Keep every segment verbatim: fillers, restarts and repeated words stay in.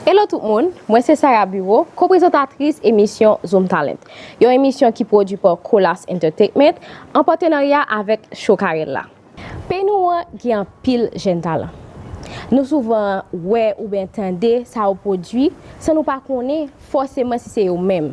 Hello tout moun, mwen se Sarah Bureau, ko-prezantatris emisyon Zoom Talent, yon emisyon ki pwodui pa Colas Entertainment an patenarya avèk Chokarella. Peyi nou an gen anpil jèn talan. Nou souvan wè oubyen tande sa yo pwodui san nou pa konnen fòseman si se yo menm.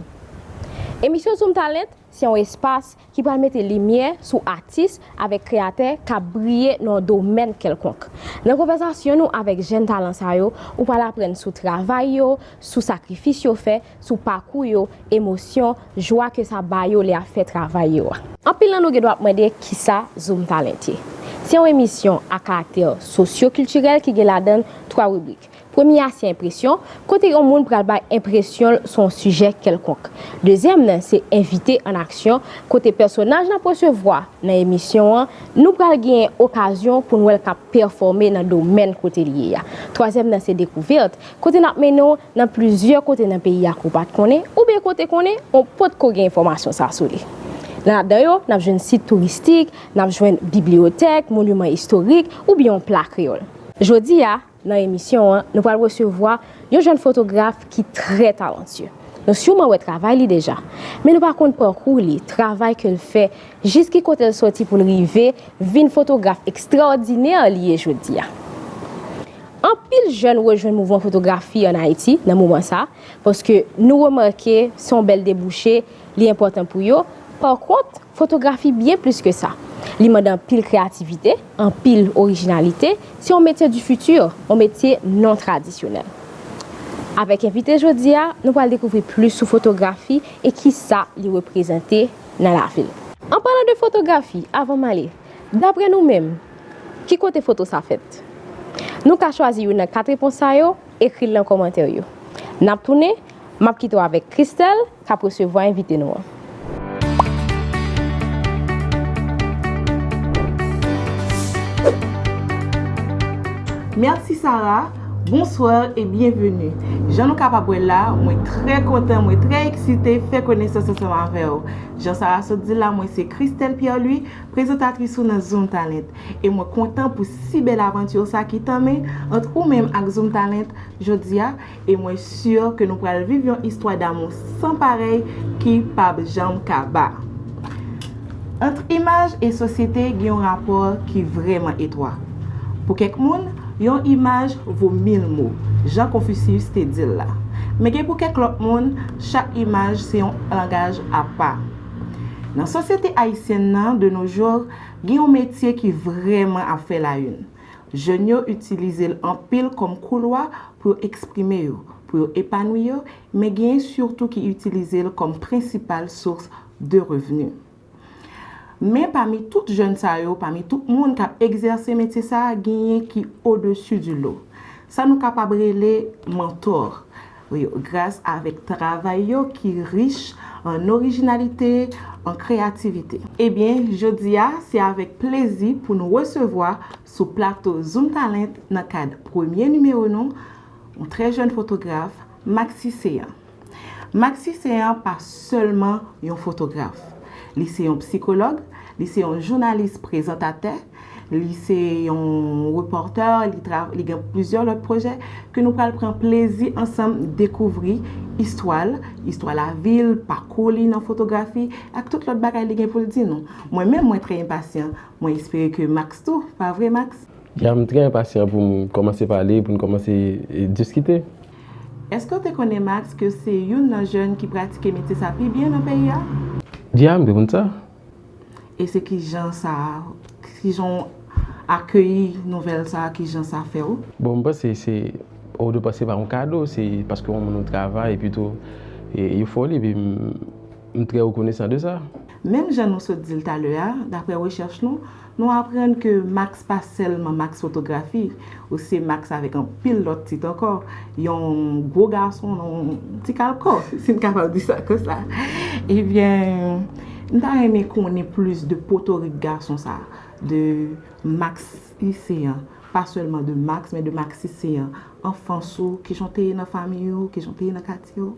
Emisyon Zoom Talent se yon espas ki pral mete limyè sou atis avèk kreyatè k ap briye nan yon domèn kèlkonk. Nan konvèsasyon nou avèk jèn talan sa yo, ou pral aprann sou travay yo, sou sakrifis yo fè, sou pakou yo, emosyon, jwa ke sa ba yo lè y ap fè travay yo a. Anpil nan nou gendwa ap mande kisa Zoom Talent ye. Se yon emisyon a karaktè sosyokiltirèl ki gen ladan l twa ribrik. Premye a se enpresyon, kote yon moun pral bay enpresyon l sou yon sijè kèlkonk. Dezyèm nan se envite an aksyon, kote pèsonaj n ap resevwa nan emisyon an, nou pral gen okazyon pou n wè l k ap pèfòme nan domèn kote l ye a. Twazyèm nan se dekouvèt, kote n ap mennen w nan plizyè kote nan peyi a ke w pa t konnen, oubyen ke w te konnen, w potko gen enfòmasyon sa sou li. Nan ladan yo, n ap jwenn sit touristik, n ap jwenn bibliyotèk, moniman istorik, oubyen yon pla kreyòl. Jodi a, nan emisyon an, nou pral resevwa yon jèn fotograf ki trè talantye. Nou siman wè travay li deja, men nou pa konn pakou li, travay ke l fè, jis ki kote l soti pou l rive vin fotograf ekstraòdinè li ye jodi a. Anpil jèn rejwenn mouvman fotografi ann Ayiti nan moman sa, paske nou remake se yon bèl debouche, li enpòtan pou yo. Pakont, fotografi byen plis ke sa. Li mande anpil kreyativite, anpil orijinalite. Se yon metye du futur, yon metye non tradisyonèl. Avèk envite jodi a, nou pral dekouvri plis sou fotografi e kisa li reprezante nan lavi l. An palan de fotografi, avan m ale, daprè nou menm, ki kote foto sa fèt? Nou ka chwazi youn nan kat repons sa yo, ekri l nan kòmantè yo. N ap tounen, m ap kite w avèk Christelle, k ap resevwa envite nou an. Mèsi Sarah, bonsoir et bienvenue. Jan nou kapab wè la, mwen trè kontan, mwen trè eksite fè konesans ansanm avè w. Jan Sarah sot di l la, mwen se Christelle Pierre Louis, prezantatris ou nan Zoom Talent. E mwen kontan pou si bèl avanti sa ki tanmen ant ou menm ak Zoom Talent jodi a, e mwen si ke nou pral viv yon istwa damou san parèy ki p ap janm kaba. Ant imaj e sosyete gen yon rapò ki vrèman etwa. Pou kèk moun, yon imaj vo mil mo, jan Confucius te di l la. Men gen pou kèk lòt moun, chak imaj se yon langaj apa. Nan sosyete ayisyèn nan, de nos jours, gen yon metye ki vrèman ap fè la une. Jèn yo itilize l anpil kòm koulwa pou yo eksprime yo, pou yo epanwi yo, men genyen sitou ki itilize l kòm prensipal sous de revni. Men pami tout jèn sa yo, pami tout moun k ap egzèse metye sa a, genyen ki au-dessus du lot. Sa nou kapab rele mantò yo, gras avèk travay yo ki rich an orijinalite, an kreyativite. Ebyen, jodi a, se avèk plezi pou nou resevwa sou plato Zoom Talent nan kad premye nimewo nou, yon trè jèn fotograf, Maxi Céant. Maxi Céant pa sèlman yon fotograf. Li se yon psikològ, li se yon jounalis prezantatè, li se yon repòtè, li tra-, li gen plizyè lòt pwojè ke nou pral pran plezi ansanm dekouvri istwa l, istwa lavi l, pakou li nan fotografi, ak tout lòt bagay li gen pou l di nou. Mwen menm, mwen trè enpasyan. Mwen espere ke Max tou, pa vre, Max? Ya, m trè enpasyan pou m kòmanse pale, pou n kòmanse, e, diskite. Èske w te konnen, Max, ke se youn nan jèn ki pratike metye sa pi byen nan peyi a? Ya, m te konn sa. E se kijan sa, kijan w akeyi nouvèl sa, kijan sa fè w? Bon, m panse se, ou dwe panse pa yon kado, se paske yon moun ou travay, epi tou, e, yo fè w li, epi m, m trè rekonesan de sa. Menm jan nou sot di l talè a, daprè rechèch nou, nou aprann ke Max pa sèlman Max Fotografi, ou se Max avèk anpil lòt tit ankò, yon gwo gason, yon ti kalko, si n kapab di sa konsa. Ebyen, M ta renmen konnen plis de potorik gason sa, de Max Iseyan, pa sèlman de Max, men de Max Iseyan, anfans ou, kijan w te ye nan fanmi ou, kijan w te ye nan katye w.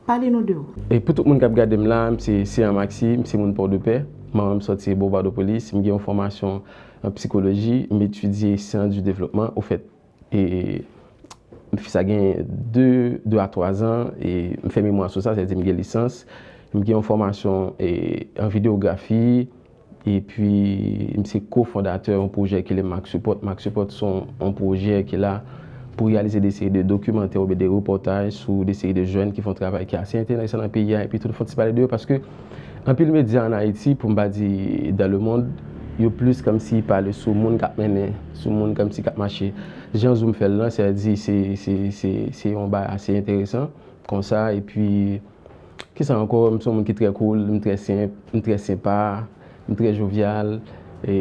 Pale nou de ou. E pou tout moun k ap gade m la, m se Seyan Maxi, m se moun Pòdepè. Manman m sòti bò Bòdopolis, m gen yon fòmasyon an psikoloji, m etidye syans du développement. Ofèt, e, sa gen de, de a twa zan, e m fè memwa sou sa, sètadi m gen lisans. M gen yon fòmasyon, e, an videyografi, epi m se kofondatè yon pwojè ki rele Max Support. Max Support se yon, yon pwojè ki la pou reyalize de seri de dokimantè oubyen de repòtaj sou de seri de jèn ki fè yon travay ki ase enteresan nan peyi a, epi tou fè yon ti pale de yo, paske anpil medya ann Ayiti, pou m pa di dans le monde, yo plis kòmsi pale sou moun k ap mennen, sou moun kòmsi k ap mache. Jan Zoom fè l lan, sètadi se, se, se, se yon bagay ase enteresan konsa, epi kisa ankò, m se yon moun ki trè cool, m trè senp, m trè senpa, m trè jovyal, e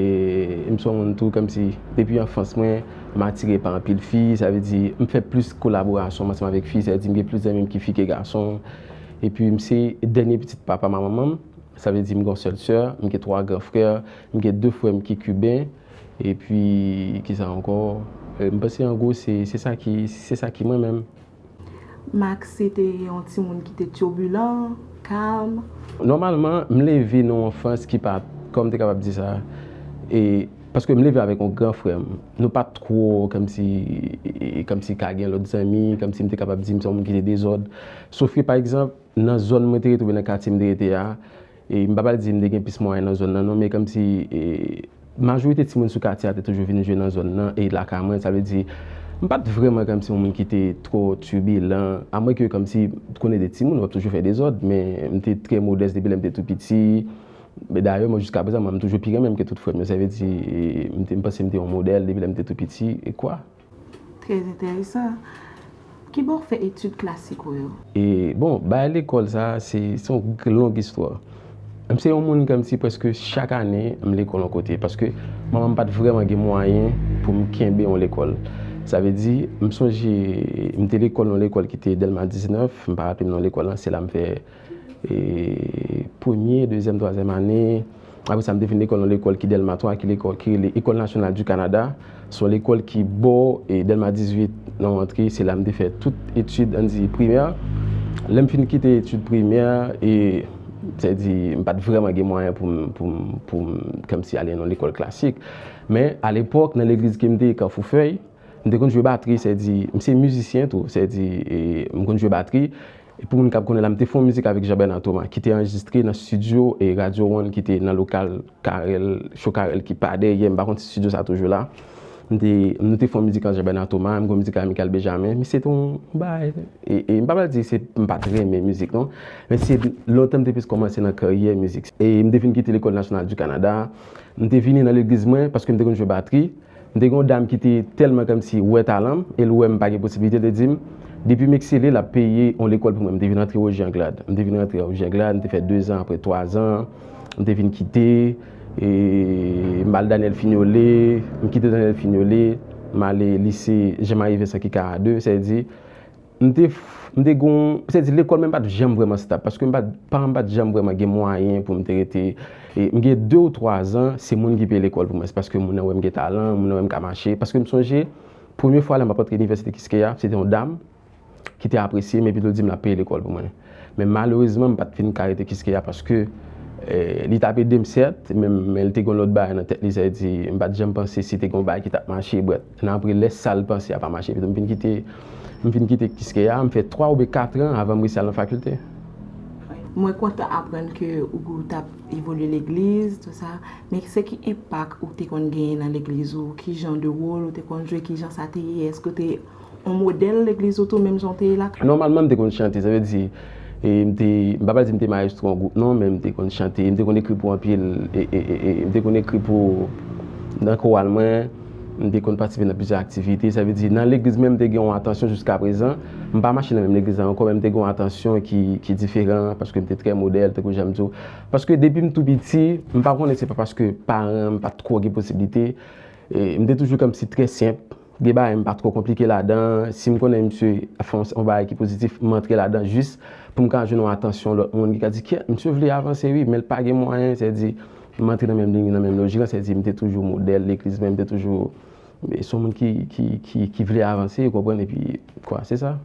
m se yon moun tou kòmsi depi anfans mwen, m atire pa anpil fi, sa vle di m fè plis kolaborasyon ansanm avèk fi, sa vle di m gen plis zanmi m ki fi ke gason. Epi m se dènye pitit papa manman m, sa vle di m gen yon sèl sè, m gen twa gran frè, m gen de frè m ki kiben, epi kisa ankò? E, m panse an gwo se, se sa ki, se sa ki mwen menm. Max se te yon timoun ki te tyobilan, kalm. Nòmalman, m leve nan yon anfans ki pa, kòman m te kapab di sa? E, paske m leve avèk yon gran frè m. Nou pa t twò kòmsi, kòmsi ka gen lòt zanmi, kòmsi m te kapab di m se yon moun ki te dezòd. Sof ke, pa egzanp, nan zòn mwen te rete oubyen nan katye m te rete a, e m pa pral di m te gen plis mwayen nan zòn nan non, men kòmsi, e, majorite timoun sou katye a te toujou vin jwe nan zòn nan, e lakay mwen, sa vle di, m pa t vrèman kòmsi yon moun ki te twò tibilan, amwen ke kòmsi, konnen de timoun, w ap toujou fè dezòd, men m te trè modès depi lè m te tou piti. Men dayè, mwen, jiska prezan, mwen, m toujou pi renmen m ke tout frè m yo, sa vle di, e, m te, m panse m te yon modèl depi lè m te tou piti, e kwa. Trè enteresan. Kibò w fè etid klasik ou yo? E, bon, bagay lekòl sa, se, se yon long istwa. M se yon moun kòmsi prèske chak ane, m lekòl yon kote, paske manman m pa t vrèman gen mwayen pou m kenbe yon lekòl. Sa vle di, m sonje, m te lekòl yon lekòl ki te Dèlma diznèf, m pa raple m non lekòl lan, se la m fè e, premye, dezyèm, twazyèm ane. Apre sa, m te vin lekòl nan lekòl ki Dèlma twa, ki lekòl ki rele École Nationale du Canada. Se yon lekòl ki bò, e, Dèlma dizuit nan antre, se la m te fè tout etid, ann di, primè. Lè m fin kite etid primè, e, sètadi, m pa t vrèman gen mwayen pou m, pou m, pou m, kòmsi ale nan lekòl klasik. Men, alepòk, nan legliz ke m te ye, Kafou Fèy, m te konn jwe batri, sètadi, m se mizisyen tou, sètadi, e, m konn jwe batri. E pou moun k ap konnen la, m te fè yon mizik avèk Jean Bernard Thomas, ki te anrejistre nan estidyo, e, Radio One, ki te nan lokal Carel, Show Carel, ki pa dèyè, m pa konn si estidyo sa toujou la. M te, nou te fè yon mizik ak Jean Bernard Thomas, m gen yon mizik ak Michael Benjamin, men se te yon bagay, e, e, m pa pral di se, m pa t renmen mizik, non, men se lontan m te plis kòmanse nan karyè mizik. E m te fin kite Lekòl Nasyonal di Kanada, m te vini nan legliz mwen, paske m te konn jwe batri, m te gen yon dam ki te tèlman kòmsi wè talan m, e l wè m pa gen posiblite, l te di m, depi m eksele, l ap peye yon lekòl pou mwen. M te vin antre Roger Anglade. M te vin antre Roger Anglade, m te fè dezan, apre twazan, m te vin kite, e, m al Daniel Fignolé, m kite Daniel Fignolé, m ale lise Jean Marie Vincent ki K A de, sa vle di, M te, m te gon, se di lekòl, men m pa t janm vrèman stab, paske m pa t, paran m pa t janm vrèman gen mwayen pou m te rete. E, m gen de ou twa zan, se moun ki peye lekòl pou mwen. Se paske moun nan wè m gen talan, moun nan wè m ka mache. Paske m sonje, premye fwa la m ap antre inivèsite Kiskeya, se te yon dam ki te apresye m, epi tou l di m l ap peye lekòl pou mwen. Men malerezman, m pa t fin ka rete Kiskeya paske, eh, li t ap ede m, sèt, men, men li te gen yon lòt bagay nan tèt li, sa vle di, m pa t janm panse si te gen yon bagay ki t ap mache, brèf. Nan apre lè sa l panse a pa mache, epi tou m fin kite, m fin kite Kiskeya, m fè twa oubyen kat an avan m resi al nan fakilte. Mwen kontan aprann ke ou t ap evolye legliz, tou sa, men se ki enpak ou te konn genyen nan legliz ou, ki jan de wòl ou te konn jwe, ki jan sa te ye, èske w te yon modèl legliz ou tou, menm jan w te ye lakay? Nòmalman, m te konn chante, sa vle di, e, m te, m pa pral di m te mayestwo yon gwoup, non, men m te konn chante, m te konn ekri pou anpil, e, e, e, e, m te konn ekri pou, nan koral mwen, m te konn patisipe nan plizyè aktivite, sa vle di, nan legliz menm, m te gen yon atansyon jiska prezan, m pa mache nan menm legliz la ankò, men m te gen yon atansyon ki, ki diferan, paske m te trè modèl, tankou jan m di w. Paske depi m tou piti, m pa konnen se pa paske paran m pa t twò gen posiblite, e, m te toujou kòmsi trè senp, Gen bagay m pa twò konplike ladan. Si m konnen misye ap fè yon, yon bagay ki pozitif, m antre ladan jis pou m ka jwenn yon atansyon lòt moun ki ka di, "Kyèt, misye vle avanse wi, men l pa gen mwayen." Sa vle di, m antre nan menm liy, nan menm lojik lan, sa vle di, m te toujou modèl legliz mwen, m te toujou, e, se yon moun ki, ki, ki, ki vle avanse, ou konprann, epi, kwa, se sa.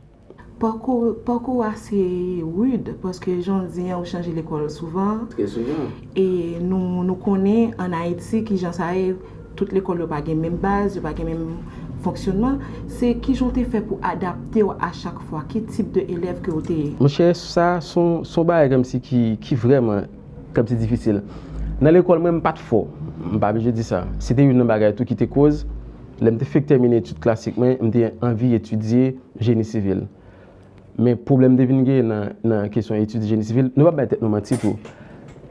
Pakou, pakou a se rid, paske jan w di an, ou chanje lekòl souvan. Trè souvan. E nou, nou konnen ann Ayiti kijan sa ye, tout lekòl yo pa gen menm baz, yo pa gen menm fonksyonman. Se kijan w te fè pou adapte w a chak fwa? Ki tip de elèv ke w te ye? Monchè, sa se yon, se yon bagay kòmsi ki, ki vrèman, kòmsi difisil. Nan lekòl mwen, m pa t fò. M pa blije di sa. Se te youn nan bagay tou ki te koz, lè m te fenk tèmine etid klasik mwen, m te anvi etidye jeni sivil. Men pwoblèm te vin gen nan, nan kesyon etid jeni sivil, nou p ap bay tèt nou manti tou.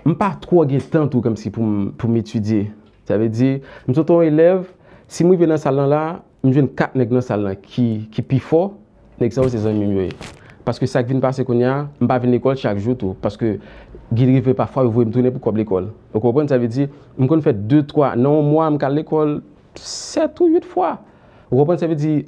M pa twò gen tan tou kòmsi pou m, pou m etidye. Sa vle di, m sot yon elèv, si m rive nan sal lan la, m jwenn kat nèg nan sal lan ki, ki pi fò, nèg sa yo se zanmi m yo ye. Paske sa k vin pase kounye a, m pa vin lekòl chak jou tou, paske gen rive pafwa yo voye m tounen pou kòb lekòl. Ou konprann? Sa vle di, m konn fè de, twa, nan yon mwa, m ka al lekòl sèt ou uit fwa. Ou konprann? Sa vle di,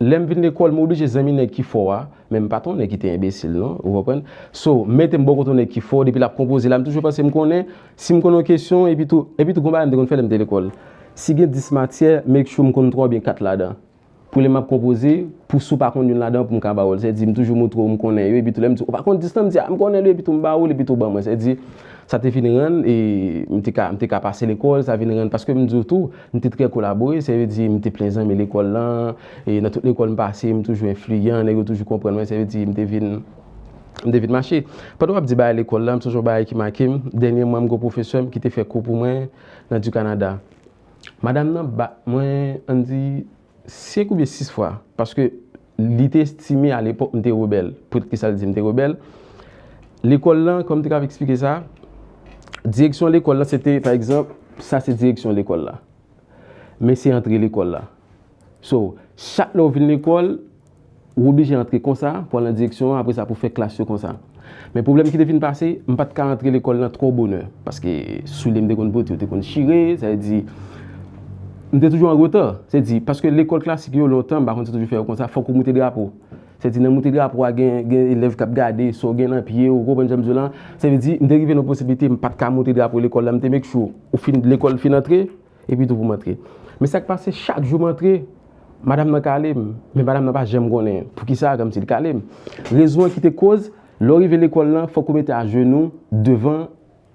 lè m vin lekòl, m oblije zanmi nèg ki fò a, men m pa t yon nèg ki te enbesil, non, ou konprann? So, mete m bò kote yon nèg ki fò, depi l ap konpoze la, m toujou panse m konnen, si m konn yon kesyon, epi tou, epi tou, gon bagay m te konn fè lè m te lekòl. Si gen dis matyè, make sure m konn twa oubyen kat ladan. Pou lè m ap konpoze, pou si w pa konn youn ladan, pou m ka ba w l. Sa vle di, m toujou montre w m konnen yo, epi tou lè m di, ou pa konn dis lan, m di, a, m konnen li, epi tou m ba w l, epi tou ban mwen. Sa vle di, Sa te vin rann, e, m te ka, m te ka pase lekòl, sa vin rann, paske m di w tou, m te trè kolabore, sa vle di, m te plen zanmi lekòl lan, e, nan tout lekòl m pase, m toujou enfliyan, nèg yo toujou konprann mwen, sa vle di, m te vin, m te vin mache. Pandan w ap di bagay lekòl la, m sonje yon bagay ki make m, dènyèman, m gen yon pwofesè m ki te fè kou pou mwen nan di Kanada. Madanm nan bat mwen, ann di, senk oubyen sis fwa, paske li te estime alepòk m te rebèl. Poutèt kisa l di m te rebèl? Lekòl lan, kòm m te ka eksplike sa, direksyon lekòl lan, se te, pa egzanp, sa se direksyon lekòl la. Men se antre lekòl la. So, chak lè w vin lekòl, ou oblije antre konsa pou al nan direksyon an, apre sa pou fè klas yo konsa. Men pwoblèm ki te vin pase, m pa t ka antre lekòl nan twò bonè, paske soulye m te konn pote yo te konn chire, sa vle di, m te toujou an reta. Sa vle di, paske lekòl klasik yo lontan, m pa konn si toujou fè yo konsa, fòk ou moute drapo. Sa vle di, nan moute drapo a, gen, gen elèv k ap gade sa w gen nan pye w, ou konprann jan m di w lan? Sa vle di, m te rive nan posiblite, m pa t ka moute drapo lekòl la, m te make sure ou fin, lekòl fin antre, epi tou pou m antre. Men sa k pase, chak jou m antre, madanm nan kale m, men madanm nan pa janm konnen poukisa, kòmsi l kale m. Rezon an ki te koz, lè w rive lekòl lan, fòk ou mete ajenou devan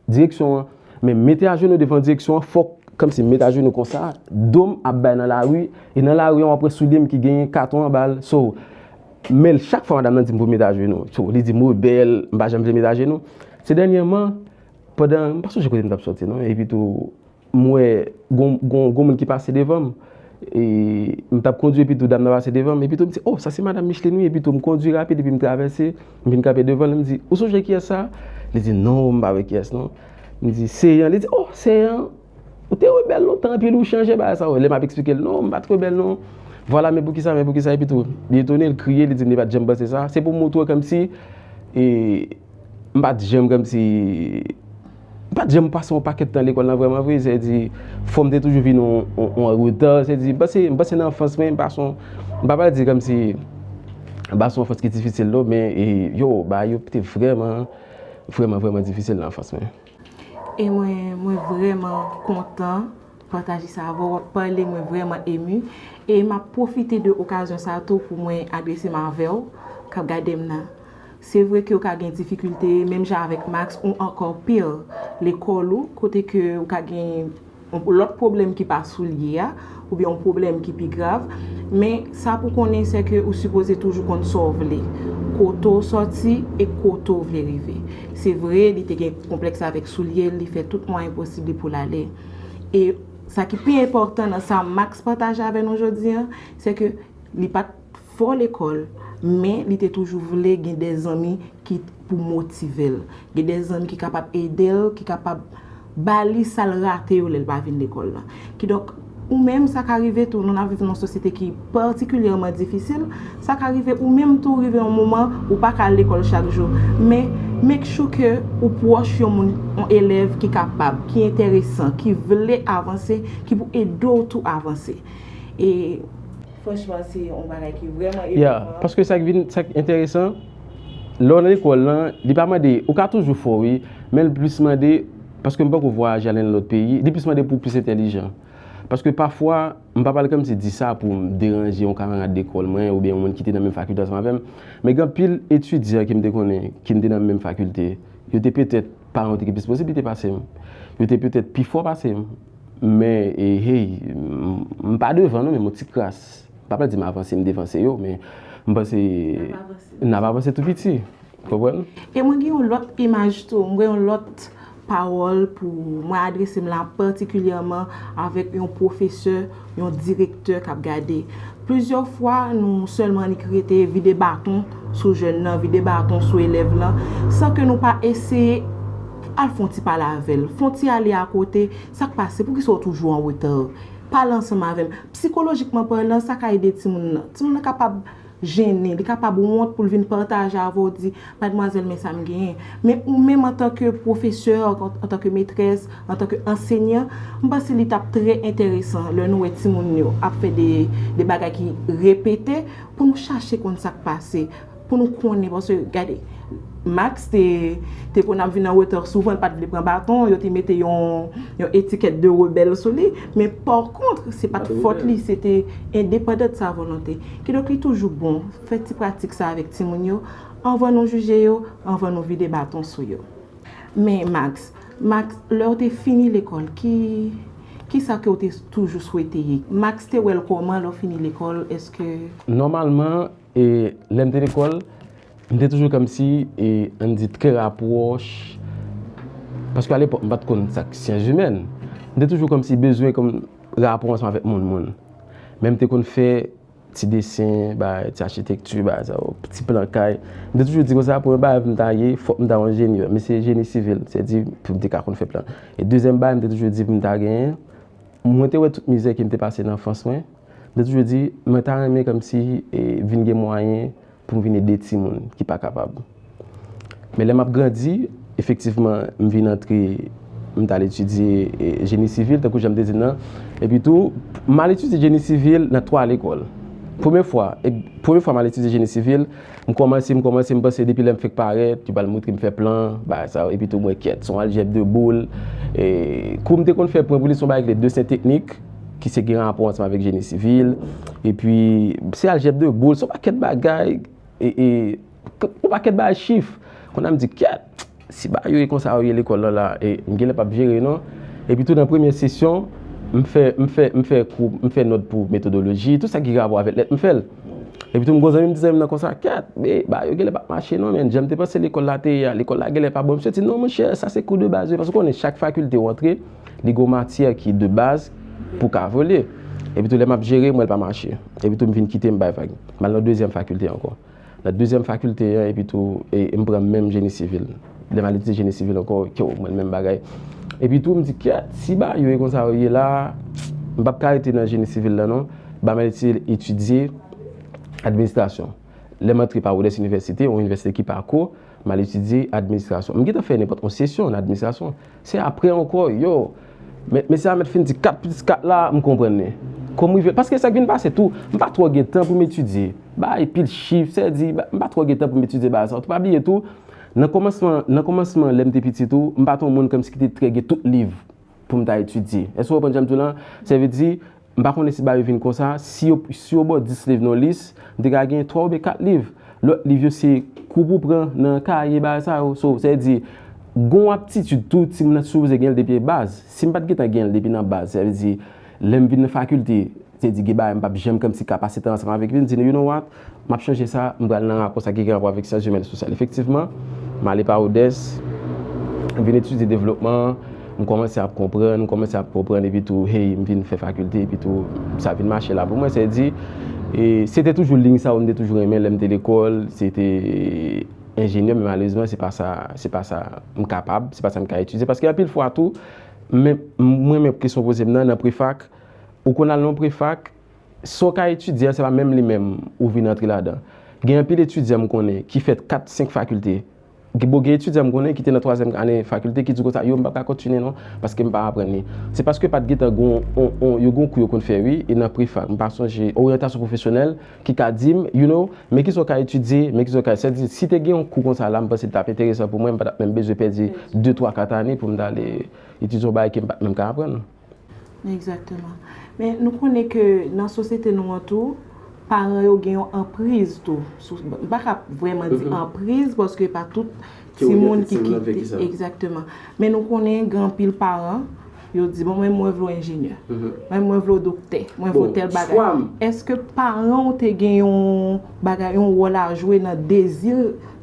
direksyon an. Men mete ajenou devan direksyon an, fòk, kòmsi m mete ajenou konsa, do m ap bay nan lari, e nan lari an, w ap wè soulye m ki genyen katon anba l. So, men chak fwa madanm nan di m pou m mete ajenou. So, li di m rebèl, m pa janm vle mete ajenou. Se dènyèman, pandan, m pa sonje kote m t ap sòti non, epi tou, m wè gon, gon, gon moun ki pase devan m. E m t ap kondui, epi tou dam nan pase devan m, epi tou m di, "Oh, sa se madanm Micheline wi," epi tou m kondui rapid, epi m travèse, m vin kanpe devan l, m di, "Ou sonje kiyès sa?" Li di, "Non, m pa wè kiyès non." M di, "Seyan." Li di, "Oh, Seyan, ou te rebèl lontan, anpil ou chanje bagay sa." Lè m ap eksplike l, "Non, m pa t rebèl non." Vwala, men poukisa, men poukisa, epi tou, li etone, l kriye, li di m li pa t janm panse sa. Se pou m montre w kòmsi, e, m pa t janm kòmsi, m pa t janm pase yon pakèt tan lekòl lan vrèman vre, sa vle di, fò m te toujou vin yon, yon, yon reta, sa vle di, m panse, m panse nan anfans mwen, m pase yon, m pa pral di kòmsi, m pase yon anfans ki difisil non, men, e, yo, bagay yo te vrèman, vrèman, vrèman difisil nan anfans mwen. E mwen, mwen vrèman kontan pataje sa avè w, w ap pale, mwen vrèman emu. E m ap pwofite de okazyon sa tou pou mwen adrese m avè w k ap gade m nan. Se vre ke w ka gen difikilte, menm jan avèk Max, ou ankò pire, lekòl ou, kote ke w ka gen yon lòt pwoblèm ki pa soulye a, oubyen yon pwoblèm ki pi grav. Men, sa pou konnen, se ke ou sipoze toujou konn sa w vle, kote w sòti e kote w vle rive. Se vre, li te gen konplèks avèk soulye l, li fè tout mwayen posib li pou l ale. E sa ki pi enpòtan nan sa Max pataje avè nou jodi a, se ke li pa t fò lekòl, men li te toujou vle gen de zanmi ki pou motive l, gen de zanmi ki kapab ede l, ki kapab ba li sa l rate yo lè l pa vin lekòl la. Kidonk, ou menm, sa ka rive tou, nou ap viv nan yon sosyete ki patikilyèman difisil, sa ka rive ou menm tou rive yon moman ou pa ka al lekòl chak jou. Men, make sure ke ou pwòch yon moun, yon elèv ki kapab, ki enteresan, ki vle avanse, ki pou ede w tou avanse. E Franchman, se yon bagay ki vrèman Yeah, emovan. Paske sa k vin, sa k enteresan, lè w nan lekòl lan, li pa mande, ou ka toujou fò wi, men l plis mande, paske m poko vwayaje ale nan lòt peyi, li plis mande pou w plis entèlijan. Paske pafwa, m pa pral kòmsi di sa pou m deranje yon kamarad lekòl mwen oubyen yon moun ki te nan menm fakilte ansanm avè m, men gen anpil etidyan ke m te konnen, ki m te nan menm fakilte, yo te petèt, paran yo te gen plis posiblite pase m, yo te petèt pi fò pase m, men, e, hey, m m pa devan non, men m yon ti kras. M pa pral di m avanse, m devanse yo, men m panse n ap avanse tou piti. Konprann? E mwen gen yon lòt imaj tou, mwen gen yon lòt pawòl pou mwen adrese m la patikilyèman avèk yon pwofesè, yon direktè k ap gade. Plizyè fwa, nou sèlman annik rete vide baton sou jèn nan, vide baton sou elèv lan, san ke nou pa eseye al fè yon ti pale avè l, fè yon ti ale akote, sa k pase, poukisa w toujou an reta? Pale ansanm avè m. Sikolojikman palan, sa ka ede timoun nan. Timoun nan kapab jennen, li kapab wont pou l vin pataje avè w, di, madmwazèl, men sa m genyen. Men ou menm antanke pwofesè, antanke metrès, antanke ansenyan, m panse li t ap trè enteresan lè nou wè timoun yo ap fè de, de bagay ki repete, pou nou chache konn sa k pase, pou nou konnen, paske gade, Max te, te konn ap vin an reta souvan, l pa t vle pran baton, yo te mete yon, yon etikèt de rebèl sou li, men pa kont, se pa t fòt li, se te endepandan de sa volonte. Kidonk, li toujou bon, fè ti pratik sa avèk timoun yo, anvan nou jije yo, anvan nou vide baton sou yo. Men Max, Max, lè w te fini lekòl, ki, ki sa ke w te toujou swete ye? Max te wè l kòman lè w fini lekòl? Èske Nòmalman, e, lè m te lekòl, m te toujou kòmsi, e, ann di, trè rapwòch, paske alepòk, m pa t konn sa k syans imèn. M te toujou kòmsi bezwen kòm rapò ansanm avèk moun, moun. Men m te konn fè ti desen, bay, ti achitekti, bay, sa yo, ti plan kay. M te toujou di konsa, premye bagay pou m ta ye, fòk m ta yon enjenyè. Men se jeni sivil, sètadi pou m te ka konn fè plan. E dezyèm bagay, m te toujou di pou m ta genyen, mwen te wè tout mizè ke m te pase nan anfans mwen. M te toujou di, mwen ta renmen kòmsi, e, vin gen mwayen pou m vin ede timoun ki pa kapab. Men lè m ap grandi, efektivman, m vin antre, m t al etidye, e, jeni sivil, tankou jan m te di l lan. Epi tou, m al etidye jeni sivil nan twa lekòl. Premye fwa, e, premye fwa m al etidye jeni sivil, m kòmanse, m kòmanse, m panse depi lè m fèk parèt, yo pral montre m fè plan, bagay sa yo. Epi tou, mwen kyèt, se yon aljèb de boul. E, kou m te konn fè pwen pou li, se yon bagay ki rele desen teknik, ki se gen rapò ansanm avèk jeni sivil. Epi, se aljèb de boul, se yon pakèt bagay, e, e, yon pakèt bagay chif. Kounye a m di, kyèt, si bagay yo ye konsa yo ye lekòl lan la, e, m genlè p ap jere non. Epi tou nan premyè sesyon, m fè, m fè, m fè kou, m fè nòt pou metodoloji, tout sa ki gen rapò avèk lèt, m fè l. Epi tou m gon zanmi m di zanmi m nan konsa, kyèt, men bagay yo genlè p ap mache non, men jan m te panse lekòl la te ye a, lekòl la genlè pa bon. Misye di, non monchè, sa se kou de baz wi, paske w konnen chak fakilte w antre, li gon matyè ki de baz pou ka vole. Epi tou lè m ap jere, m wè l pa mache. Epi tou m vin kite, m bay vag. M al nan dezyèm fakilte ankò. Nan dezyèm fakilte an, epi tou, e, e m pran menm jeni sivil. Lè m al etidye jeni sivil ankò, kyo, mwen menm bagay. Epi tou, m di, kyèt, si bagay yo e konsa yo ye la, m p ap ka rete nan jeni sivil la non. Ba m al etidye, etidye administrasyon. Lè m antre Parodès Inivèsite, yon inivèsite ki pa ko, m al etidye administrasyon. M gentan fè nenpòt yon sesyon nan administrasyon. Se apre ankò, yo, men, mesye a mèt fin di kat plis kat la, m konprann li. Kòm rive, paske sa k vin pase tou, m pa twò gen tan pou m etidye. Bay pil chif, sètadi, m pa twò gen tan pou m etidye bagay sa. Tou pa bliye tou, nan kòmansman, nan kòmansman lè m te piti tou, m pa t yon moun kòmsi ki te trè gen tout liv pou m ta etidye. Èske w konprann jan m di w lan? Sa vle di, m pa konnen si bagay yo vin konsa, si yo, si yo ba w dis liv nan yon lis, m te ka gen twa oubyen kat liv. Lòt liv yo se kou pou pran nan kaye, bagay sa yo. So, sa vle di, gon aptitid tou, timoun nan sipoze gen l depi baz. Si m pa t gentan gen l depi nan baz, sa vle di, lè m vin nan fakilte, sa vle di, gen bagay m p ap janm kòmsi ka pase tan ansanm avèk li, m di, you know what? M ap chanje sa, m pral nan rapò sa ki gen rapò avèk syans imèn e sosyal. Efektivman, m ale Parodès, m vin etidye devlopman, m kòmanse ap konprann, m kòmanse ap konprann, epi tou, hey, m vin fè fakilte, epi tou, sa vin mache la pou mwen. Sa vle di, e, se te toujou liy sa yo m te toujou renmen lè m te lekòl, se te enjenyè, men malerezman, se pa sa, se pa sa m kapab, se pa sa m ka etidye. Paske anpil fwa tou, men, mwen menm kesyon w poze m nan, nan prefak, ou konn al nan prefak, sa w ka etidye an, se pa menm li menm ou vin antre ladan. Gen anpil etidyan m konnen ki fè kat, senk fakilte. Bon, gen etidyan m konnen ki te nan twazyèm ane fakilte ki di konsa, yo, m pa ka kontinye non, paske m pa aprann li. Se paske pa t gentan gon, on, on, yo gon kou yo konn fè, wi, e nan prefak, m pa sonje, oryantasyon pwofesyonèl, ki ka di m, you know, men kisa w ka etidye, men kisa w ka, sètadi, si te gen yon kou konsa la, m panse li t ap enteresan pou mwen, m pa t ap menm bezwen pèdi de, twa, kat ane pou m t ale etidye yon bagay ke m pa t menm ka aprann. Egzakteman. Men nou konnen ke nan sosyete nou an tou, paran yo gen yon anpriz tou. Sou, m pa ka vrèman di anpriz, paske pa tout timoun ki kite. Egzakteman. Men nou konnen gen anpil paran, yo di, "Bon, mwen, mwen vle w enjenyè. Mwen, mwen vle w doktè. Mwen vle w tèl bagay." Èske paran w te gen yon bagay, yon wòl a jwe nan dezi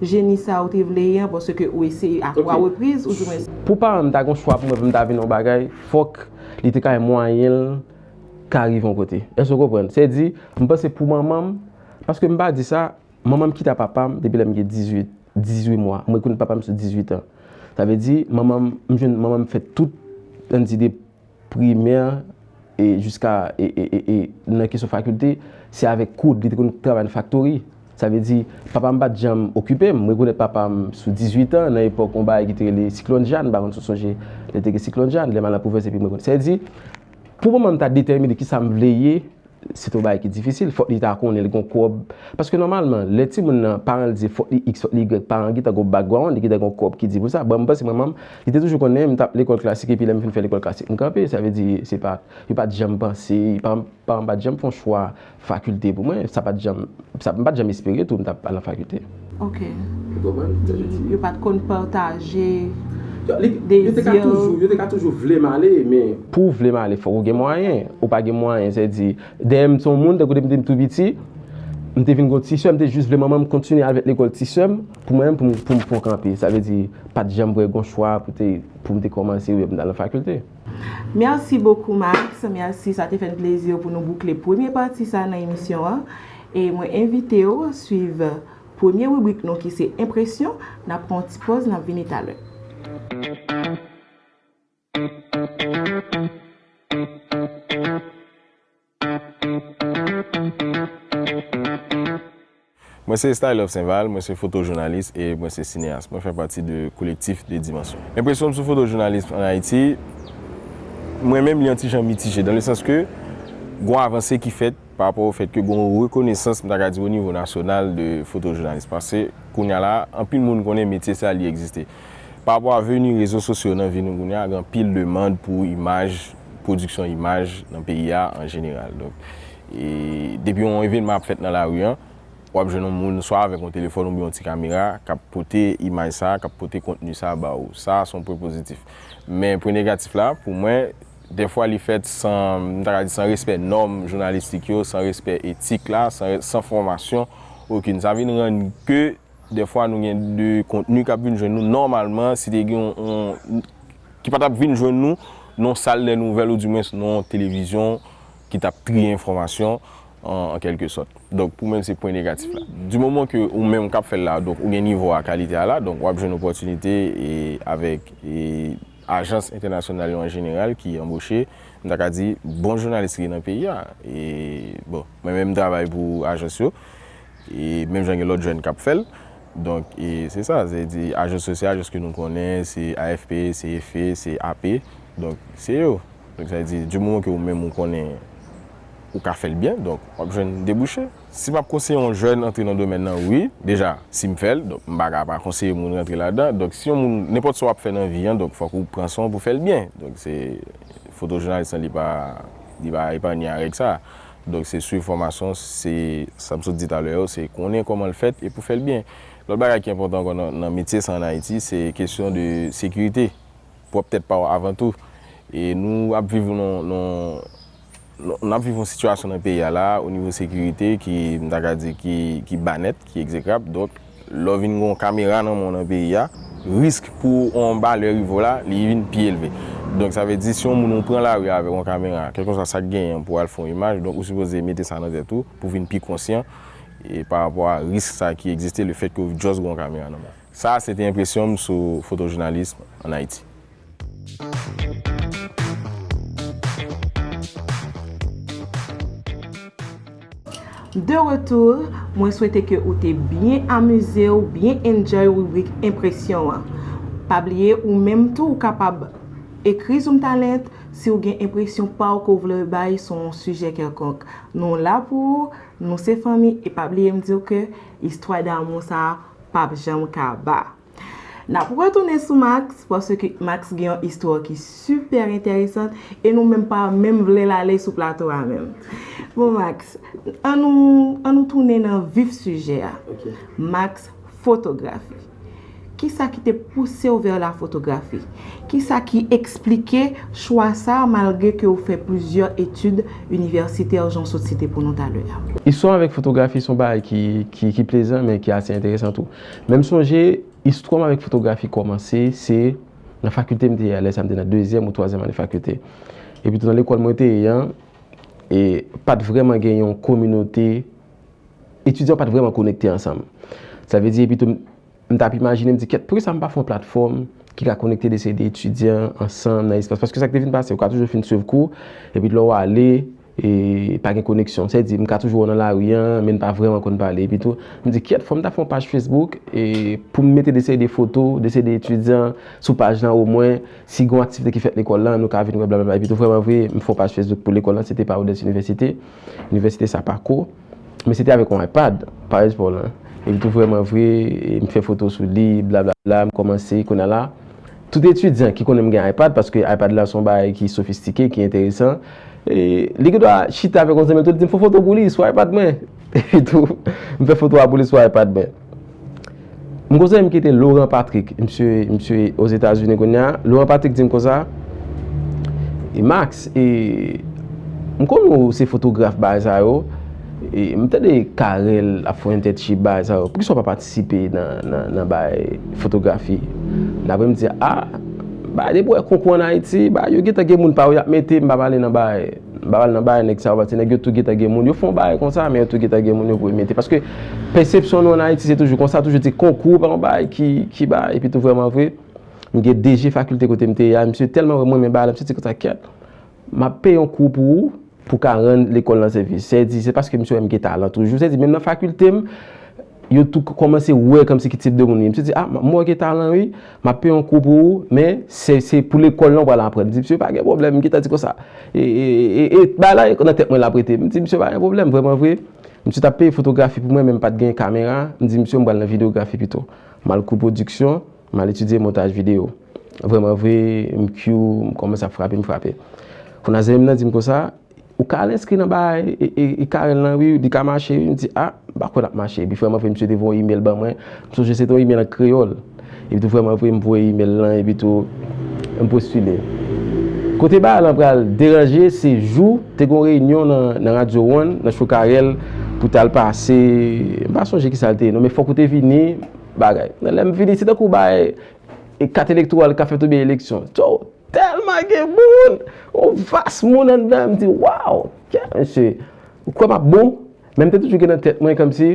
jeni sa ou te vle ye an, paske ou eseye a twa repriz, ou di mwen. Pou paran m ta gen yon chwa pou mwen, pou m ta vin yon bagay, fòk li te ka gen mwayen l ka rive yon kote. Èske w konprann? Sètadi, m panse pou manman m, paske m pa di sa, manman m kite papa m depi lè m gen dizuit, dizuit mwa. Mwen rekonèt papa m sou dizuit an. Sa vle di, manman m, m jwenn manman m fè tout, ann di, de primè e jiska, e, e, e, e nan kesyon fakilte, se avèk koud, li te konn travay nan faktori. Sa vle di, papa m pa t janm okipe m. Mwen rekonèt papa m sou dizuit an, nan epòk yon bagay ki te rele Siklòn Jàn, m pa konn si w sonje lè te gen Siklòn Jàn, lè m al nan pwovens epi m rekonèt. Sa vle di, pou manman m ta detèmine kisa m vle ye, se te yon bagay ki difisil. Fòk li ta konnen li gon kòb. Paske nòmalman, lè timoun nan, paran l di fòk li X, fòk li Y, paran an gentan gon background, li gentan gon kòb ki di pou sa. Bon, m panse manman m, li te toujou konnen m t ap lekòl klasik, epi lè m fin fè lekòl klasik, m kanpe. Sa vle di, se pa, yo pa t janm panse, pa, Paran m pa t janm fè yon chwa fakilte pou mwen. Sa pa t janm, sa, m pa t janm espere tou m t ap al nan fakilte. Ok. Ou konprann sa m di? Yo pa t konn pataje dezi yo. Yo te ka toujou, yo te ka toujou vle m ale, men pou w vle m ale, fòk ou gen mwayen. Ou pa gen mwayen, se di, dèyè m se yon moun, tankou depi m te tou piti, m te vin gon ti sè, m te jis vle manman m kontinye avèk lekòl ti sè m, pou mwen, pou m, pou m, pou m kanpe. Sa vle di, pa t janm vre gon chwa pou te, pou m te kòmanse, oubyen pou m t al nan fakilte. Mèsi bokou, Max. Mèsi, sa te fè n plezi pou nou boukle premye pati sa nan emisyon an. E mwen envite w swiv premye ribrik nou ki se enpresyon. N ap pran yon ti pòz, n ap vini talè. Mwen se Stylof Saint-Val, mwen se fotojounalis e mwen se sineyas. Mwen fè pati de kolektif De Dimansyon. Enpresyon m sou fotojounalis ann Ayiti, mwen menm li yon ti jan mitije, dan le sans ke gon avanse ki fèt pa rapò o fèt ke gon rekonesans, m ta ka di, o nivo nasyonal de fotojounalis. Paske kounye a la, anpil moun konnen metye sa li egziste. Pa rapò a veni rezo sosyo nan vi nou kounye a, gen anpil demann pou imaj, pwodiksyon imaj nan peyi a an jeneral. Donk, e depi yon evènman ap fèt nan lari an, w ap jwenn yon moun swa avèk yon telefòn oubyen yon ti kamera k ap pote imaj sa a, k ap pote kontni sa a ba ou. Sa a se yon pwen pozitif. Men pwen negatif la, pou mwen, dèfwa li fèt san, m ta ka di, san respè nòm jounalistik yo, san respè etik la, san, san fòmasyon okenn. Sa vin rann ke dèfwa nou gen de kontni k ap vin jwenn nou nòmalman, si te gen yon, yon, ki pa t ap vin jwenn nou nan yon sal dè nouvèl, oudimwens nan yon televizyon ki t ap triye enfòmasyon an, an kèlke sòt. Donk, pou mwen, se pwen negatif la. Di moman ke ou menm k ap fè l la, donk, ou gen nivo a, kalite a la, donk, w ap jwenn opòtinite e avèk e ajans entènasyonal yo an jeneral ki anboche, m ta ka di, bon jounalis ki gen nan peyi a. E, bon, mwen menm, m travay pou ajans yo. E menm jan gen lòt jèn k ap fè l. Donk, e se sa, se di ajans yo, se ajans ke nou konnen, se A F P, se F E, se A P. Donk, se yo. Donk, sa vle di, di moman ke ou menm ou konnen ou ka fè l byen, donk, w ap jwenn debouche. Si m ap konseye yon jèn antre nan domèn nan, wi, deja, si m fè l, donk, m pa ka pa konseye moun rantre ladan. Donk, si yon moun, nenpòt sa w ap fè nan vi an, donk, fòk ou pran swen w pou fè l byen. Donk, se fotojounalis lan, li pa, li pa epanye a règ sa. Donk, se swiv fòmasyon, se sa m sot di talè yo, se konnen kòman l fèt e pou fè l byen. Lòt bagay ki enpòtan ankò nan, nan metye sa ann Ayiti, se kesyon de sekirite, pwòp tèt pa w avan tou. E nou ap viv nan, nan, nan, n ap viv yon sitiyasyon nan peyi a la, o nivo sekirite, ki, m ta ka di, ki, ki ba nèt, ki egzekrab. Donk, lè w vin gen yon kamera nan men w nan peyi a, risk pou yon balè rive w la, li vin pi elve. Donk, sa vle di, si yon moun ou pran lari avèk yon kamera, kèlkeswa sa k genyen pou w al fè yon imaj, donk ou sipoze mete sa nan tèt ou pou w vin pi konsyan e pa rapò a risk sa ki egziste lefètke w just gen yon kamera nan men w. Sa a se te enpresyon m sou fotojounalis ann Ayiti. De retour, mwen swete ke ou te byen amize w, byen enjoy ribrik enpresyon an. Pa bliye, ou menm tou ou kapab ekri Zoom Talent si w gen enpresyon pa w ke w vle bay sou yon sijè kèlkonk. Nou la pou ou, nou se fanmi, e pa bliye m di w ke istwa damou sa a p ap janm kaba. N ap retounen sou Max, paske Max gen yon istwa ki sipè enteresan, e nou menm pa menm vle l ale sou plato a menm. Bon, Max, ann nou, ann nou tounen nan vif sijè a. Max, fotografi. Kisa ki te pouse w vè la fotografi? Kisa ki eksplike chwa sa a, malgre ke w fè plizyè etid inivèsitè, jan w sot site pou nou talè a? Istwa avèk fotografi se yon bagay ki, ki, ki plezan, men ki ase enteresan tou. Men m sonje, istwa m avèk fotografi kòmanse, se nan fakilte m te ye a, lè sa a m te nan dezyèm ou twazyèm ane fakilte. Epi tou nan lekòl mwen te ye an, e pa t vrèman gen yon kominote, etidyan yo pa t vrèman konekte ansanm. Sa vle di, epi tou, m, m t ap imajine, m di, kèt, poukisa m pa fè yon platfòm ki ka konekte de seri de etidyan ansanm nan espas? Paske sa k te vin pase, ou ka toujou fin swiv kou, epi lè w ale, e pa gen koneksyon. Sa vle di, m ka toujou wè w nan lari an, men n pa vrèman konn pale. Epi tou, m di, kèt, fò m ta fè yon paj Facebook, e pou m mete de seri de foto, de seri de etidyan sou paj lan, omwen, si gen yon aktivite ki fèt lekòl lan, nou ka vin wè, blablabla. Epi tou, vrèman vre, m fè yon paj Facebook pou lekòl lan, se te Parodèz Inivèsite. Inivèsite sa pa ko, men se te avèk yon iPad, pa espò lan. Epi tou, vrèman vre, e m fè foto sou li, blablabla, m kòmanse, kounye a la, tout etidyan ki konnen m gen iPad, paske iPad la se yon bagay ki sofistike, ki enteresan. E li gen dwa chita avèk yon zanmi l tou, li di m fè foto pou li sou iPad mwen. Epi tou, m fè foto a pou li sou iPad mwen. M gon zanmi m ki rele Laurent Patrick, misye, misye Ozetazini kounye a. Laurent Patrick di m konsa, e Max, e, m konn ou se fotograf bagay sa yo, e m tande Carel ap fè yon entèchip bagay sa yo. Poukisa w pa patisipe nan, nan, nan bagay fotografi? Dapre m di, a, bagay depi w wè konkou ann Ayiti, bagay yo gentan gen moun pa yo y ap mete, m pa pale nan bagay, m pa pale nan bagay nèg sa yo, paske nèg yo tou gentan gen moun, yo fè yon bagay konsa, men yo tou gentan gen moun yo pou yo mete. Paske pèsepsyon nou ann Ayiti, se toujou konsa, toujou di konkou pa yon bagay ki, ki bagay, epi tou vrèman vre, m gen D G fakilte kote m te ye a, misye tèlman wè m renmen bagay la, misye di konsa, kèt, m ap peye yon kou pou ou, pou ka rann lekòl lan sèvis. Sa vle di, se paske misye wè m gen talan toujou. Sa vle di, menm nan fakilte m, yo tou kòmanse wè kòmsi ki tip de moun m ye. Misye di, a, m wè w gen talan, wi, m ap peye yon kou pou ou, men se, se pou lekòl lan w pral aprann. M di, misye, pa gen pwoblèm, m gentan di konsa. E, e, e, e, bagay la nan tèt mwen l ap rete. M di, misye, pa gen pwoblèm, vrèman vre. Misye t ap peye fotografi pou mwen, men m pa t gen kamera. M di, misye, m pral nan videyografi pito. M al kou pwodiksyon, m al etidye montaj videyo. Vrèman vre, m Q, m kòmanse ap frape, m frape. Kounye a zanmi m nan di m konsa, ou ka al enskri nan bagay, e, e, e Carel lan, wi, li ka mache, wi. M di, a, m pa kwè l ap mache. Epi vrèman vre, misye te voye yon imèl ban mwen. M sonje se te yon imèl an kreyòl. Epi tou vrèman vre, m voye imèl lan, epi tou, m postile. Kote bagay lan pral deranje, se jou, te gen yon reyinyon nan, nan Radyo One, nan cho Carel, pou t al pase, m pa sonje kisa l te ye, non, men fòk ou te vini, bagay. Nan lè m vini, se tankou bay e kat elektoral ka fèt oubyen eleksyon. Tèlman gen moun, yon vas moun anndan, m di, waw, kè mesye, ou kwè m ap bon? Men m te toujou gen nan tèt mwen kòmsi,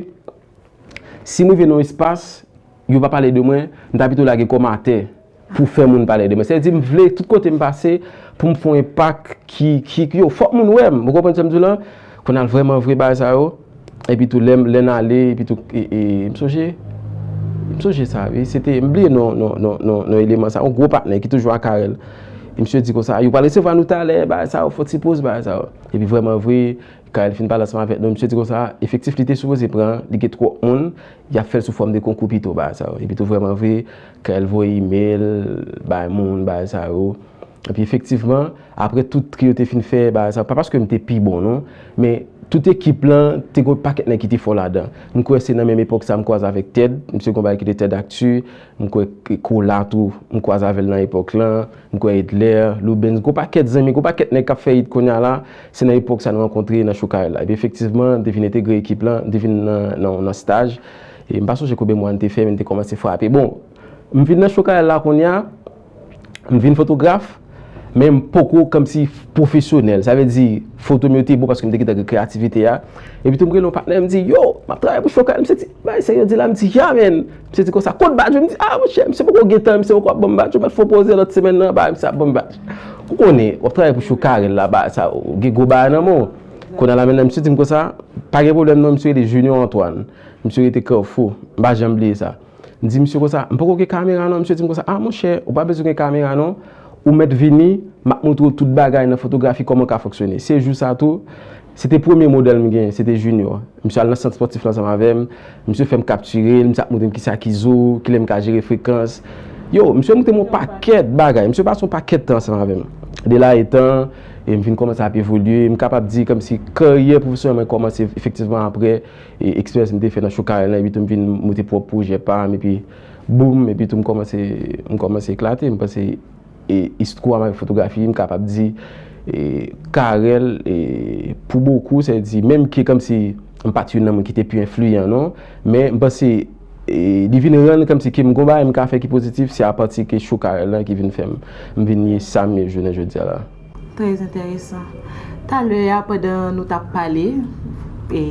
si m rive nan yon espas, yo pa pale de mwen, m ta pito lage kò m atè pou fè moun pale de mwen. Sa vle di, m vle tout kote m pase, pou m fè yon enpak ki, ki, ki, yo, fòk moun wè m. Ou konprann sa m di w lan? Kounye a vrèman vre bagay sa yo. Epi tou, lè m, lè n ale, epi tou, e, e, m sonje, m sonje sa, wi. Se te, m bliye non, non, non, non, non eleman sa. Yon gwo patnè ki toujou ak Carel. E misye di konsa, yo pral resevwa nou talè, bagay sa yo, fò ti poz, bagay sa yo. Epi vrèman vre, Carel fin pale ansanm avèk nou, misye di konsa, efektif li te sipoze pran, li gen twòp moun, y ap fè l sou fòm de konkou pito, bagay sa yo. Epi tou vrèman vre, Carel voye imèl, bay moun, bagay sa yo. Epi efektivman, apre tout ke yo te fin fè bagay sa, pa paske m te pi bon non, men tout ekip lan te gon pakèt nèg ki te fò ladan. M kwè se nan menm epòk sa m kwaze avèk Ted, misye gon bagay ki te Ted Actu, m kwè Kola tou, m kwaze avè l nan epòk lan, m kwè Edler, Loubens, gon pakèt zanmi, gon pakèt nèg k ap fè hit kounye a la, se nan epòk sa nou rankontre nan cho Carel la. Epi efektivman, m te vin entegre ekip lan, m te vin nan, nan, nan staj, e m pa sonje konbyen mwa n te fè, men n te kòmanse frape. Bon, m vin nan cho Carel la kounye a, m vin fotograf, men m poko kòmsi pwofesyonèl. Sa vle di, foto m yo te bon paske m te gentan gen kreyativite a. Epi tou m rele yon patnè, m di, yo, m ap travay pou cho Carel. Misye di, bay serye w di la? M di, ya, man. Misye di konsa, kot badj ou? M di, a, monchè, misye poko gen tan, misye poko ap ban m badj ou, m al fè yon poze lòt semèn nan, bay, misye ap ban m badj. Ou konnen, w ap travay pou cho Carel la, bay sa, ou gen gwo bagay nan men w. Kounye a la menm, misye di m konsa, pa gen pwoblèm non, misye rele Junior Antoine. Misye rete Kafou. M pa janm bliye sa. M di misye konsa, m poko gen kamera non. Misye di m konsa, a monchè, ou pa bezwen gen kamera non. Ou mèt vini, m ap montre w tout bagay nan fotografi, kòman w ka fonksyone. Se jou sa tou, se te premye modèl m genyen, se te Junior. Misye al nan sant spòtif la ansanm avè m. Misye fè m kaptire l, misye ap montre m kisa ki zo, kilè m ka jere frekans. Yo, misye montre m yon pakèt bagay. Misye pase yon pakèt tan ansanm avè m. De la etan, e m vin kòmanse ap evolye. M kapab di kòmsi karyè pwofesyonèl mwen kòmanse efektivman apre e eksperyans m te fè nan Cho Carel lan, epi tou m vin monte pwòp pwojè pa m, epi boum, epi tou m kòmanse, m kòmanse eklate. M panse e, istwa m avèk fotografi, m kapab di e, Carel, e, pou bokou, sa vle di, menm ke kòmsi m pa t youn nan moun ki te pi enfliyan, non, men m panse e, li vin rann kòmsi ke m gon bagay m ka fè ki pozitif, se apati ke Cho Carel lan ki vin fè m, m vin ye sa m ye jounen jodi a la. Trè enteresan. Talè a, pandan nou t ap pale, e,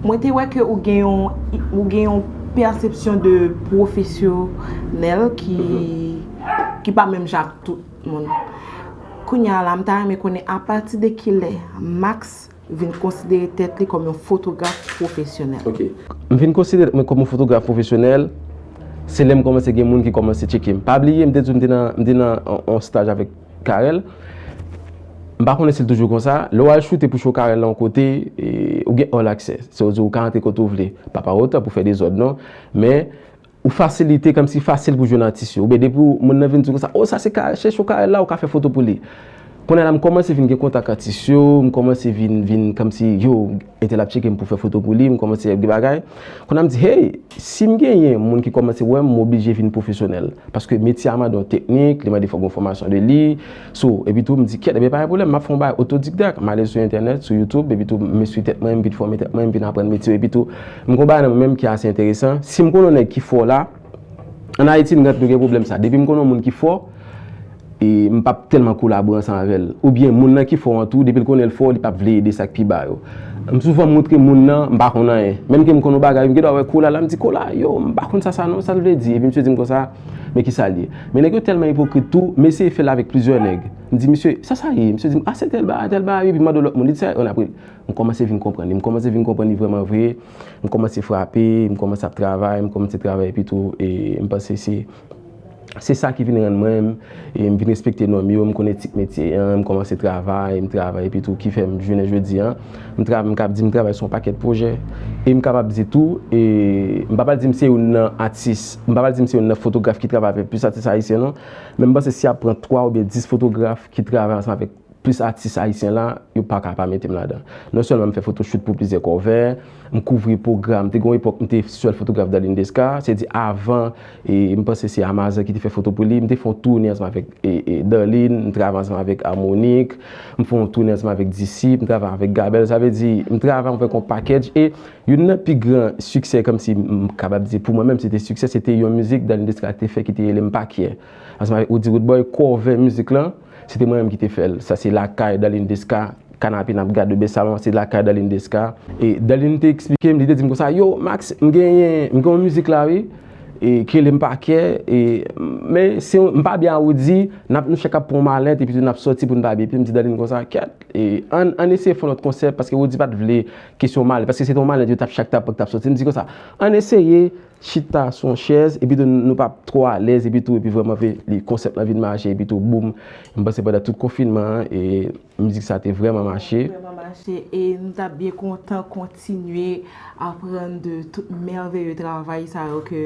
mwen te wè ke ou gen yon, ou gen yon pèsepsyon de pwofesyonèl ki, ki pa menm jan ak tout moun. Kounye a la, m ta renmen konnen apati de kilè Max vin konsidere tèt li kòm yon fotograf pwofesyonèl. Ok. M vin konsidere mwen kòm yon fotograf pwofesyonèl, se lè m kòmanse gen moun ki kòmanse tcheke m. Pa bliye, m te di w m te nan, m te nan yon, yon staj avèk Carel. M pa konnen si l toujou konsa. Lè w al choute pou Cho Carel lan yon kote, e, ou gen all access. Sa vle di ou ka antre kote w vle. Pa pa otan pou fè dezòd, non. Men, ou fasilite, kòmsi fasil pou jwenn atis yo. Oubyen depi w, moun nan vin di w konsa, o, sa se Carel, se Cho Carel la, ou ka fè foto pou li. Kounye a la, m kòmanse vin gen kontak atis yo, m kòmanse vin, vin kòmsi, yo, entèl ap tcheke m pou fè foto pou li, m kòmanse gen bagay. Kounye a m di, hey, si m genyen moun ki kòmanse wè m, m oblije vin pwofesyonèl. Paske metye a mande yon teknik, li mande fòk gen yon fòmasyon de li. So, epi tou, m di, kèt, ebyen, pa gen pwoblèm, m ap fè yon bagay otodidak. M ale sou entènèt, sou YouTube, epi tou, m enstwi tèt mwen, m vin fòme tèt mwen, m vin aprann metye yo, epi tou, m gon bagay nan mwen menm ki ase enteresan. Si m konn yon nèg ki fò la, ann Ayiti, nou gen, nou gen pwoblèm sa. Depi m konn yon moun ki fò, e m p ap tèlman kolabore ansanm avè l. Oubyen moun nan ki fò an tou, depi l konnen l fò, li p ap vle ede sa k pi ba yo. M souvan montre moun nan, m pa konn anyen. Menm ke m konn yon bagay, m gen dwa wè kola la, m di, kola, yo, m pa konn sa sa non, sa l vle di. Epi misye di m konsa, men kisa l ye. Men nèg yo tèlman ipokrit tou, m eseye fè l avèk plizyè nèg. M di, misye, sa sa ye? Misye di m, a, se tèl bagay, tèl bagay, epi m mande lòt moun, li di sa, ann apre, m kòmanse vin konprann li. M kòmanse vin konprann li vrèman vre. M kòmanse frape, m kòmanse ap travay, m kòmanse travay epi tou, e m panse se se sa ki vin rann mwen, e m vin respekte nòm yo, m konn etik metye an, m kòmanse travay, m travay epi tou ki fè m jounen jodi an, m tra, m kab di m travay sou yon pakèt pwojè. E m kapab di tou, e m pa pral di m se youn nan atis, m pa pral di m se youn nan fotograf ki travay avèk plis atis ayisyen non, men m panse si y ap pran twa oubyen dis fotograf ki travay ansanm avèk plis atis ayisyen la, yo pa ka pa mete m ladan. Non sèlman m fè photoshoot pou plizyè kòvè, m kouvri pwogram, te gen yon epòk m te sèl fotograf Darline Desca, se di avan, e m panse se Amazan ki te fè foto pou li, m te fè yon toune ansanm avèk e, e, Darline, m travay ansanm avèk Harmonic, m fè yon toune ansanm avèk Disip, m travay avèk Gabel, sa vle di, m travay avèk yon package, e youn nan pi gran siksè, kòmsi m kapab di pou mwen menm, se te siksè, se te yon mizik Darline Desca te fè ki te rele M Pa Kyè. Ansanm avèk Roody Roodboy, kòvè mizik lan, se te mwen menm ki te fè l. Sa se Lakay Darline Desca, kanape n ap gade oubyen salon an, se Lakay Darline Desca. E Darline te eksplike m, li te di m konsa, yo, Max, m genyen, m gen yon mizik la, wi, e ki rele M Pa Kyè, e, men se yon, m pa byen a Roody, n ap, nou chak ap pran yon malèt, epi tou n ap sòti pou n pa byen. Epi m di Darline konsa, kèt, e, ann, ann eseye fè yon lòt konsèp, paske Roody pa t vle kesyon malèt, paske se te yon malèt yo t ap chak t ap, t ap sòti. M di konsa, ann eseye chita sou yon chèz, epi tou nou pa twò alèz, epi tou, epi vrèman vre, li, konsèp lan vin mache, epi tou, boum, m panse pandan tout konfinman an, e mizik sa te vrèman mache. Vrèman mache, e nou t ap byen kontan kontinye aprann de tout mèveye travay sa yo ke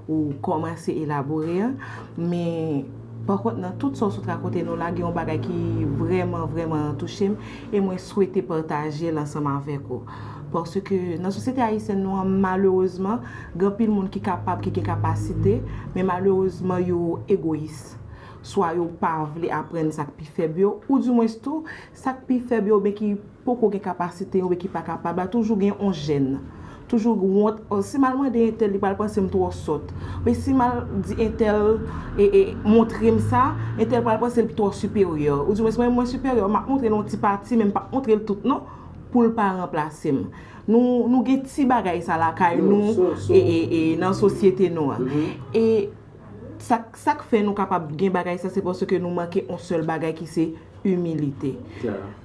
ou kòmanse elabore an. Men, pa kont, nan tout sa w sot rakonte nou la, gen yon bagay ki vrèman, vrèman touche m, e mwen swete pataje l ansanm avèk ou. Paske nan sosyete ayisyèn nou an, malerezman, gen anpil moun ki kapab, ki gen kapasite, men malerezman, yo egoyis. Swa yo pa vle aprann sa k pi fèb yo, oudimwens tou, sa k pi fèb yo, oubyen ki poko gen kapasite, oubyen ki pa kapab la, toujou gen yon jèn. Toujou wont, o, si m al mande entèl, li pral panse m twò sòt. Oubyen si m al di entèl, e, e, montre m sa, entèl pral panse l twò siperyè. Oudimwens, mwen, mwen siperyè, m ap montre l yon ti pati, men m p ap montre l tout non, pou l pa ranplase m. Nou, nou gen ti bagay sa lakay nou, e, e, e, nan sosyete nou an. E, Sa, sa k fè nou kapab gen bagay sa, se paske nou manke yon sèl bagay ki se imilite.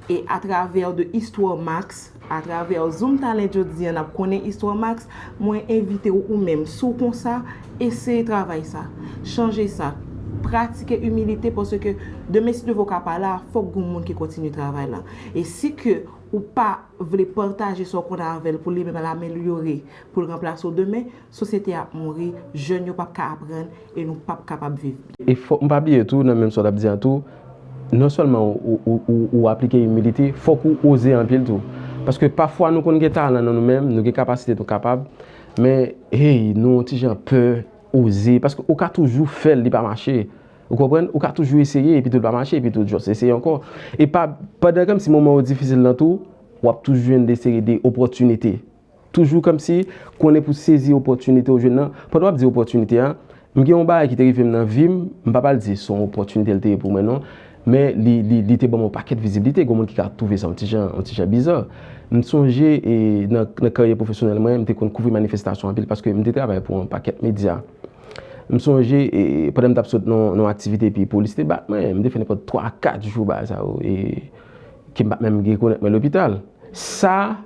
E atravè de istwa Max, atravè Zoom Talent jodi a, n ap konnen istwa Max, mwen envite w ou menm, si w konsa, eseye travay sa, chanje sa, pratike imilite, paske demen si Dye vle w ka pa la, fòk gon moun ki kontinye travay la. E si ke ou pa vle pataje sa w konnen avè l pou li menm l amelyore, pou l ranplase w demen, sosyete a ap mouri, jèn yo p ap ka aprann e nou p ap kapab viv byen. E fòk m pa bliye tou, nan menm sa w t ap di an tou, non sèlman ou, ou, ou, ou aplike imilite, fòk ou oze anpil tou. Paske pafwa nou konn gen talan nan nou menm, nou gen kapasite, nou kapab, men, hey, nou yon ti jan pè oze, paske ou ka toujou fè l, li pa mache. Ou konprann? Ou ka toujou eseye, epi tou l pa mache, epi tou just eseye ankò. E pa, pandan kòmsi moman yo difisil nan tou, w ap toujou jwenn de seri de opòtinite. Toujou kòmsi konnen pou sezi opòtinite w jwenn nan. Pandan w ap di opòtinite a, m gen yon bagay ki te rive m nan vi m, m pa pral di se yon opòtinite l te ye pou mwen non, men li, li, li te ban m yon pakèt viziblite, gen moun ki ka twouve sa yon ti jan, yon ti jan biza. M sonje e, nan, nan karyè pwofesyonèl mwen, m te konn kouvri manifestasyon anpil paske m te travay pou yon pakèt medya. M sonje e, pandan m t ap sot nan, nan yon aktivite epi polis te bat mwen, m te fè nenpòt twa, kat jou bagay sa yo e ke m pa t menm rekonèt mwen lopital. Sa,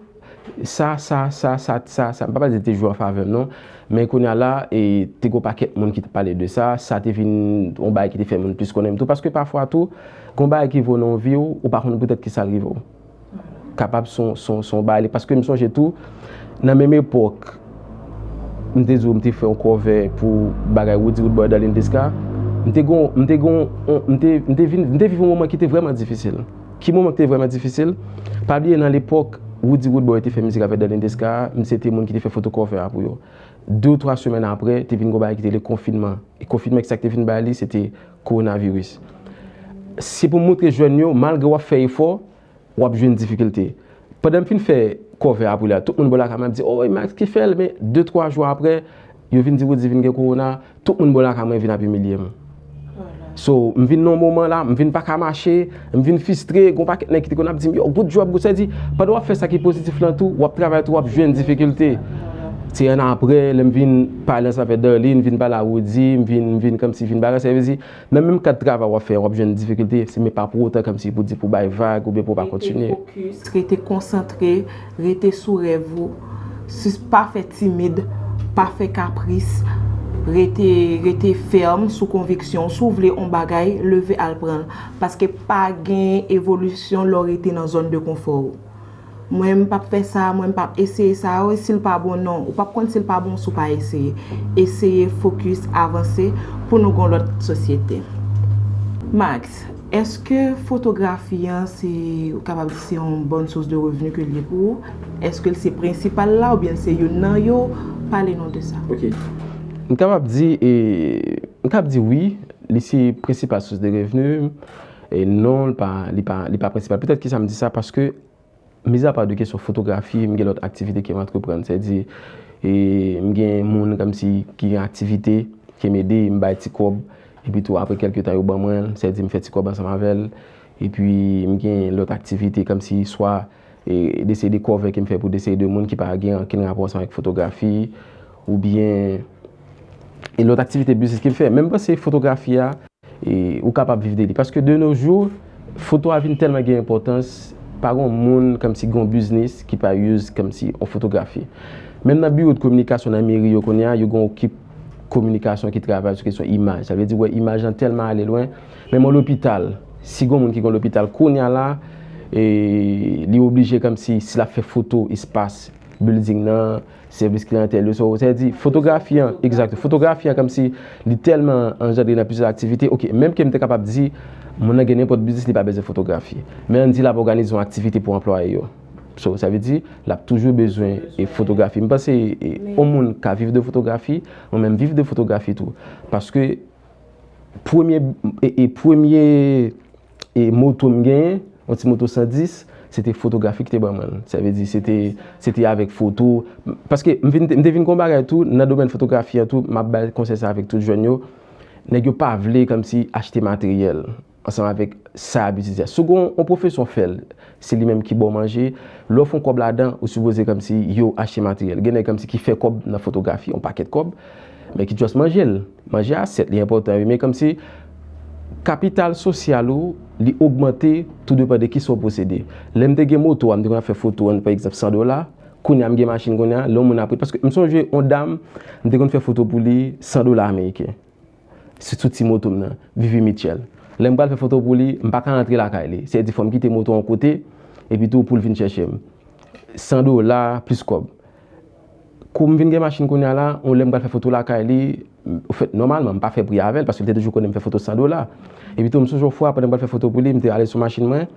sa, sa, sa, sa, sa, sa, m pa pral di te jwe an favè m non, men kounye a la, e, te gon pakèt moun ki t ap pale de sa, sa te vin yon bagay ki te fè moun plis konnen m tou, paske pafwa tou, gon bagay ki rive w nan yon vi w, ou pa konn poutèt ki sa l rive w. Kapab se yon, se yon, se yon bagay li, paske m sonje tou, nan menm epòk, m te di w m te fè yon cover pou bagay Roody Roodboy Darline Desca, m te gon, m te gon, m te, m te vin, m te viv yon moman ki te vrèman difisil. Ki moman ki te vrèman difisil? Pa bliye nan lepòk Roody Roodboy te fè mizik avèk Darline Desca, m se te moun ki te fè foto cover a pou yo. De ou twa semèn apre, te vin gon bagay ki te rele konfinman. E konfinman ki sa ki te vin bay li, se te kowonaviris. Se pou montre jèn yo, malgre w ap fè efò, w ap jwenn difikilte. Pandan m fin fè cover a pou li a, tout moun bò lakay mwen ap di, "Oh, e Max ki fè l?" Men de twa jou apre, yo vin di Roody vin gen kowona, tout moun bò lakay mwen vin ap imilye m. So, m vin nan yon moman la, m vin pa ka mache, m vin fistre, gon pakèt nèg ki te konn ap di m, "Yo, good job, good," sa di, pandan w ap fè sa ki pozitif lan tou, w ap travay tou, w ap jwenn difikilte. Se ann apre, lè m vin pale ansanm avèk Darline, m vin pale a Roody, m vin, m vin kòmsi vin bagay, sa vle di, nan menm kad travay w ap fè, w ap jwenn difikilte, se, men pa pou otan kòmsi pou di pou bay vag oubyen pou w pa kontinye. Rete fokis, rete konsantre, rete sou rèv ou, sis pa fè timid, pa fè kapris, rete, rete fèm sou konviksyon w. Si w vle yon bagay, leve al pran l. Paske pa gen evolisyon lè w rete nan zòn de konfò ou. Mwen, m p ap fè sa, mwen, m p ap eseye sa, o, si l pa bon, non. Ou p ap konn si l pa bon si w pa eseye. Eseye, fokis, avanse pou nou gen yon lòt sosyete. Max, èske fotografi an se, ou kapab di se yon bòn sous de revni ke l ye pou ou? Èske l se prensipal la oubyen l se youn nan yo? Pale nou de sa. Ok. M kapab di, e, m kapab di wi, li se prensipal sous de revni m. E non, li pa, li pa, li pa prensipal. Petèt ki sa m di sa, paske mizapa de kesyon fotografi, m gen lòt aktivite ke m antreprann. Sèdi, e, m gen moun kòmsi ki gen aktivite ke m ede, m bay ti kòb, epi tou apre kèlke tan yo ban mwen l, sèdi m fè ti kòb ansanm avè l. Epi m gen lòt aktivite kòmsi swa, e, de seri de cover ke m fè pou de seri de moun ki pa gen okenn rapò ansanm avèk fotografi, oubyen e lòt aktivite biznis ke m fè. Men m panse fotografi a, e, ou kapab viv de li. Paske de nos jours, foto a vin tèlman gen enpòtans, pa gon moun kòmsi gon biznis ki pa use kòmsi yon fotografi. Menm nan biwo de kominikasyon nan meri yo kounye a, yo gon ekip kominikasyon ki travay sou kesyon imaj. Sa vle di, wè, imaj lan tèlman ale lwen. Menm yon lopital, si gon moun ki gon lopital kounye a la, e, li oblije kòmsi, si l ap fè foto espas building nan, sèvis kliyantèl yo, so, sa vle di, fotografi an, egzakto, fotografi an kòmsi li tèlman anjandre nan plizyè aktivite, ok, menm ke m te kapab di, moun nan gen nenpòt biznis, li pa bezwen fotografi. Men ann di l ap òganize yon aktivite pou anplwaye yo. So, sa vle di, l ap toujou bezwen, e, fotografi. M panse, e, yon moun ka viv de fotografi, mwen menm viv de fotografi tou. Paske premye, e, e, premye, e, moto m genyen, yon ti moto san dis, se te fotografi ki te ban mwen l. Sa vle di, se te, se te avèk foto. Paske m vin, m te vin gon bagay tou, nan domèn fotografi an tou, m ap bay konsèy sa avèk tout jèn yo. Nèg yo pa vle kòmsi achte materyèl ansanm avèk sa y ap itilize a. Si w gen yon pwofesyon fè l, se li menm ki ba w manje, lè w fè yon kòb ladan, ou sipoze kòmsi yo achte materyèl. Gen nèg kòmsi ki fè kòb nan fotografi, yon pakèt kòb. Men ki just manje l. Manje a, sèt, li enpòtan, wi, men kòmsi kapital sosyal ou, li ogmante tou depan de kisa w posede. Lè m te gen moto a, m te konn ap fè foto, pa egzanp, san dola. Kounye a, m gen machin kounye a, lè yon moun ap ret, paske m sonje yon dam, m te konn fè foto pou li, san dola ameriken. Se sou ti moto m nan, Vivi Mitchell. Lè m pral fè foto pou li, m pa ka rantre lakay li. Se di fò m kite moto yon kote, epi tou pou l vin chèche m. San dola, plis kòb. Kou m vin gen machin kounye a la, yon lè m pral fè foto lakay li, anfèt, nòmalman, m pa fè pri avè l, paske l te toujou konnen m fè foto san dola. Epi tou, m sonje yon fwa, pandan m pral fè foto pou li, m te ale sou machin mwen,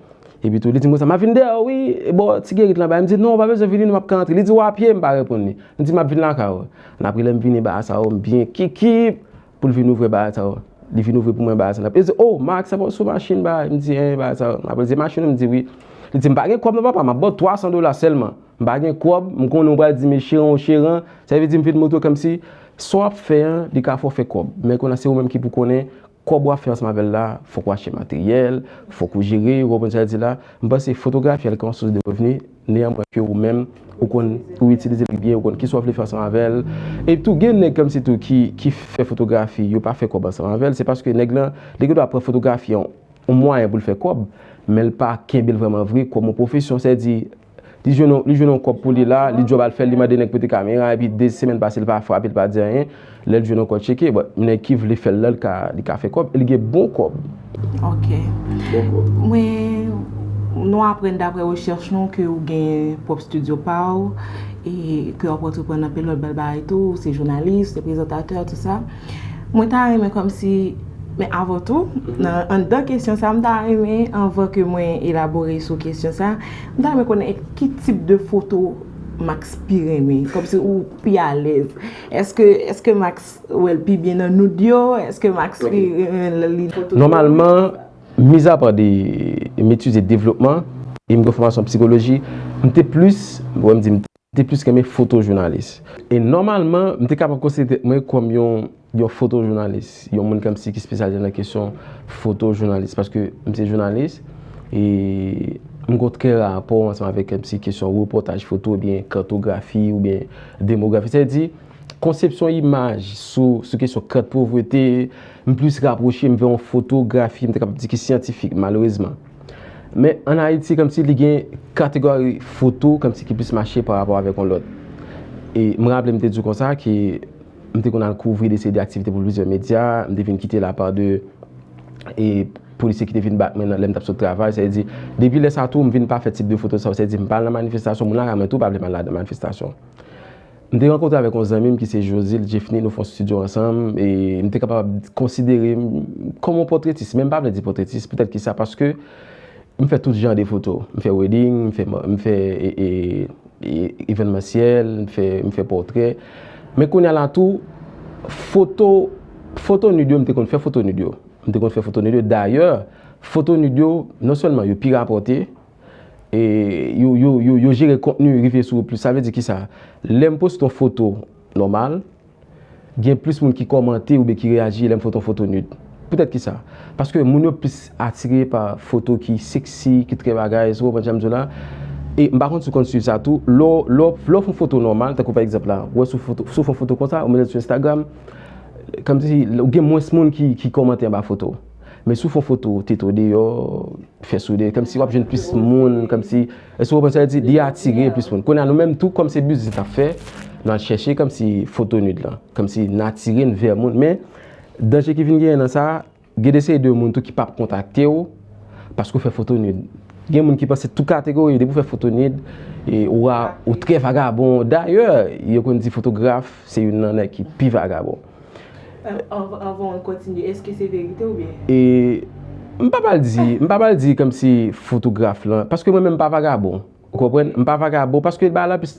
epi tou, li di m konsa, "M ap vin dèyè w, wi, bò Ti Gerit lan ba." M di, "Non, w pa bezwen vini, non, m ap ka antre." Li di, "W a pye?" M pa reponn li. M di, "M ap vin lakay ou." N apre lè m vini, bagay sa yo, m byen kikip pou l vin ouvri bagay sa yo. Li vin ouvri pou mwen bagay sa yo. Li di, "Oh, Max, sa pa sou machin, bagay." M di, "En, bagay sa yo." M apre li di, "Machin ou?" M di, "Wi." Li di, "M pa gen kòb non, papa, m ap ba w twa san dola sèlman." M pa gen kòb, m konnen w pral di m e cheran, w cheran. Sa vle di m vin montre w kòmsi sa w ap fè an, li ka fè w fè kòb. Men kounye a se ou menm ki pou konnen kòb w ap fè ansanm avè l la, fòk w achte materyèl, fòk ou jere, ou konprann sa m di la. M panse fotografi a li ka yon sous de revni, neyanmwen ke ou menm, ou konn, ou itilize li byen, ou konn kisa w vle fè ansanm avè l. E tou, gen nèg kòmsi tou ki, ki fè fotografi, yo pa fè kòb ansanm avè l, se paske nèg lan, li gendwa pran fotografi an yon mwayen pou l fè kòb, men l pa kenbe l vrèman vre kòm yon pwofesyon. Sèdi, li jwenn yon, li jwenn yon kòb pou li la, li djòb al fè l, li mande nèg pote kamera, epi de semèn pase, l pa frape, l pa di anyen. Lè l jwenn yon kòb tcheke, bon, nèg ki vle fè l la, li ka, li ka fè kòb, e li gen bon kòb. Ok. Bon kòb. Mwen, nou aprann daprè rechèch nou ke ou gen pwòp estidyo pa w, e ke w ap antreprann anpil lòt bèl bagay tou, ou se jounalis, ou se prezantatè, tou sa. Mwen ta renmen kòmsi, men avan tou, nan, anndan kesyon sa, m ta renmen, anvan ke mwen elabore sou kesyon sa, m ta renmen konnen ki tip de foto Max pi renmen, kòmsi ou pi alèz. Èske, èske Max wè l pi byen nan noud yo? Èske Max pi renmen lè li foto? Nòmalman, mizapa de m etidye devlopman, e m gen fòmasyon an sikoloji, m te plis, wè m di, m te plis renmen fotojounalis. E nòmalman, m te kapab konsidere tèt mwen kòm yon, yon fotojounalis, yon moun kòmsi ki espesyalize nan kesyon fotojounalis, paske m se jounalis, e m gen yon trè rapò ansanm avèk kòmsi kesyon repòtaj foto, oubyen katografi, oubyen demografi. Sa vle di, konsepsyon imaj sou, sou kesyon kat povrete, m plis rapwoche m vè yon fotografi, m te kapab di ki syantifik, malerezman. Men ann Ayiti, kòmsi li gen kategori foto kòmsi ki plis mache pa rapò avèk yon lòt. E m raple m te di w konsa ke m te konn al kouvri de seri de aktivite pou plizyè medya, m te vin kite lapa de e polisye ki te vin bat mwen nan lè m t ap sot travay. Sa vle di, depi lè sa tou, m vin pa fè tip de foto sa yo. Sa vle di, m pa al nan manifestasyon, moun lakay mwen tou pa vle m al nan manifestasyon. M te rankontre avèk yon zanmi m ki se Josil Jeffny, nou fè yon estidyo ansanm, e m te kapab konsidere m kòm yon pòtretis, men m pa vle di pòtretis, poutèt ki sa, paske m fè tout jan de foto. M fè wedding, m fè, m fè, e, e, e, evènmansyèl, m fè, m fè pòtrè. Men kounye a la tou, foto, foto nude yo, m te konn fè foto nude yo. M te konn fè foto nude yo. Dayè, foto nude yo, non sèlman yo pi rapòte, e yo, yo, yo, yo jere kontni rive sou yo plis. Sa vle di ki sa? Lè m poste yon foto nòmal, gen plis moun ki kòmante oubyen ki reyaji lè m foto yon foto nude. Poutèt ki sa? Paske moun yo plis atire pa foto ki seksi, ki trè bagay, si w konprann sa m di w la. E m pa konn si w konn swiv sa tou. Lè w, lè w, lè w fè yon foto nòmal, tankou pa egzanp la, ou wè si w foto, si w fè yon foto konsa, ou mete l sou Instagram, kòmsi ou gen mwens moun ki, ki kòmante anba foto. Men si w fè yon foto tete w deyò, fè soudè, kòmsi w ap jwenn plis moun, kòmsi, èske w konprann sa m di? Li atire plis moun. Kounye a, nou menm tou, kòm se biznis n ap fè, nou al chèche kòmsi foto nude lan, kòmsi n atire n vè moun. Men, danje ki vin genyen nan sa, gen de seri de moun tou ki p ap kontakte w, paske w fè foto nude. Gen moun ki panse tout kategori, depi w fè foto nude, e ou a, ou trè vagabon. Dayè, yo konn di fotograf, se youn nan nèg ki pi vagabon. Anvan, anvan w kontinye, èske se verite oubyen? E m pa pral di, m pa pral di kòmsi fotograf lan, paske mwen menm m pa vagabon. Ou konprann? M pa vagabon, paske bagay la plis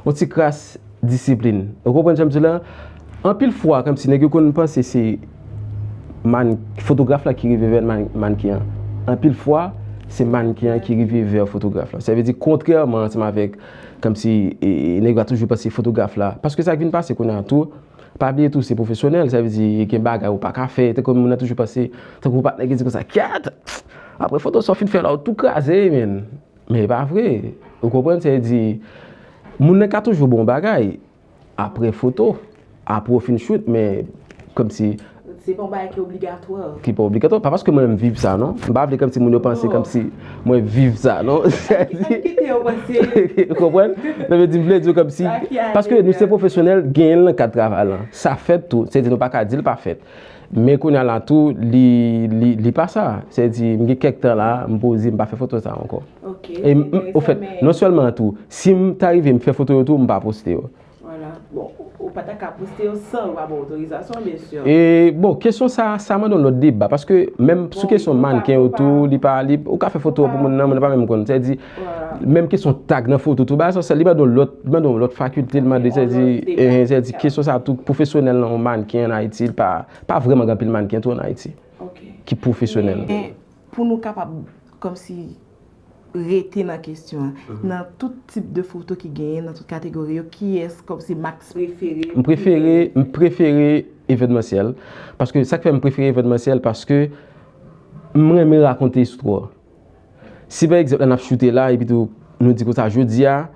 yon ti kras disiplin. Ou konprann sa m di la? Anpil fwa, kòmsi nèg yo konn panse se man-, fotograf la ki rive vè man-, mannken an. Anpil fwa, se mannken an ki rive vè fotograf la. Sa vle di, kontrèman ansanm avèk, kòmsi, e, e, nèg yo toujou panse fotograf la. Paske sa k vin pase kounye a tou, pa bliye tou, se pwofesyonèl, sa vle di, gen bagay ou pa ka fè, tankou moun nan toujou panse, tankou patnè ki di konsa, "Kyat! Apre foto sa w fin fè la, ou tou kraze, menn." Men e pa vre. Ou konprann? Sa vle di, moun nan ka toujou bon bagay, apre foto, apre w fin shoot, men kòmsi Se pa yon bagay ki obligatwa. Ki pa obligatwa, pa paske mwen menm viv sa non. M pa vle kòmsi moun yo panse kòmsi mwen viv sa non. Sèdi kite yo panse. Ou konprann? Sa vle di m vle di w kòmsi paske nou se pwofesyonèl, genyen l nan kad travay lan. Sa fèt tou, sèdi nou pa ka di l pa fèt. Men kounye a la tou, li, li, li pa sa. Sèdi m gen kèk tan la, m poze, m pa fè foto sa ankò. E ofèt, non sèlman tou, si m ta rive m fè foto yo tou, m pa poste yo. Vwala. Bon, ou pa ta ka poste yo san yo pa ba w otorizasyon, byen si. E bon, kesyon sa, sa mande yon lòt deba, paske menm sou kesyon mannken yo tou, li pa, li, ou ka fè foto pou moun nan, moun nan pa menm konn. Sèdi, menm kesyon tag nan foto tou, bagay sa, li mande yon lòt, li mande yon lòt fakilte, li mande, sèdi, sèdi, kesyon sa tou, pwofesyonèl nan yon mannken an Ayiti, li pa, pa vrèman gen anpil mannken tou an Ayiti ki pwofesyonèl. Pou nou kapab, kòmsi, rete nan kesyon an. Nan tout tip de foto ki genyen, nan tout kategori yo, kiyès kòmsi Max prefere? M prefere, m prefere evènmansyèl. Paske sa k fè m prefere evènmansyèl, paske m renmen rakonte istwa. Si pa egzanp, lè n ap choute la, epi tou, nou di konsa, jodi a,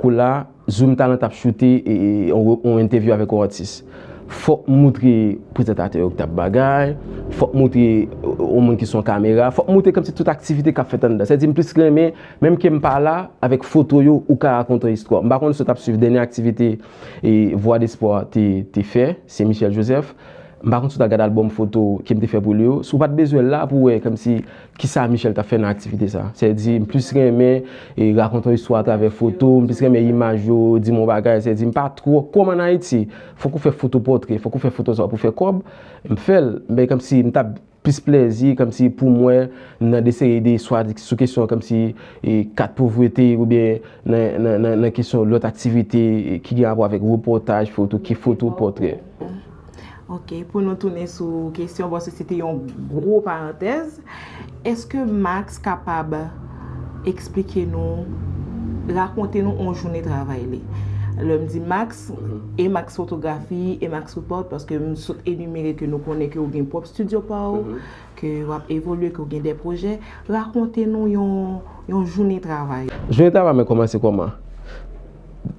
kou la, Zoom Talent t ap choute yon entèvyou avèk yon atis. Fòk m moutre prezantatè yo k t ap bagay, fòk m moutre yon moun ki sou yon kamera, fòk m moutre kòmsi tout aktivite k ap fèt anndan. Sèdi m plis renmen, menm ke m pa la, avèk foto yo, ou ka rakonte yon istwa. M pa konn si w t ap swiv dènye aktivite Voix d'Espoir te, te fè, se Michel Joseph. M pa konn si w t al gade albòm foto ke m te fè pou li yo. Si w pa t bezwen la pou w wè kòmsi kisa Michel t ap fè nan aktivite sa. Sèdi m plis renmen rakonte yon istwa atravè foto, m plis renmen imaj yo, di m yon bagay. Sèdi m pa twò kòm ann Ayiti. Fòk ou fè foto pòtre, fòk ou fè foto sa pou fè kòb. M fè l, men kòmsi m t ap plis plèzi kòmsi pou m wè nan de seri de istwa sou kesyon kòmsi kat povrete oubyen nan, nan, nan, nan kesyon lòt aktivite ki gen rapò avèk repòtaj, foto, ki foto pòtre. Ok, pou nou tounen sou kesyon, paske se te yon gwo parantèz. Èske Max kapab eksplike nou, rakonte nou yon jounen travay li? Lè m di Max, e Max Fotografi, e Max Report, paske m sot enimere ke nou konnen ke ou gen pwòp estidyo pa w, ke w ap evolye, ke w gen de pwojè. Rakonte nou yon, yon jounen travay. Jounen travay mwen kòmanse kòman?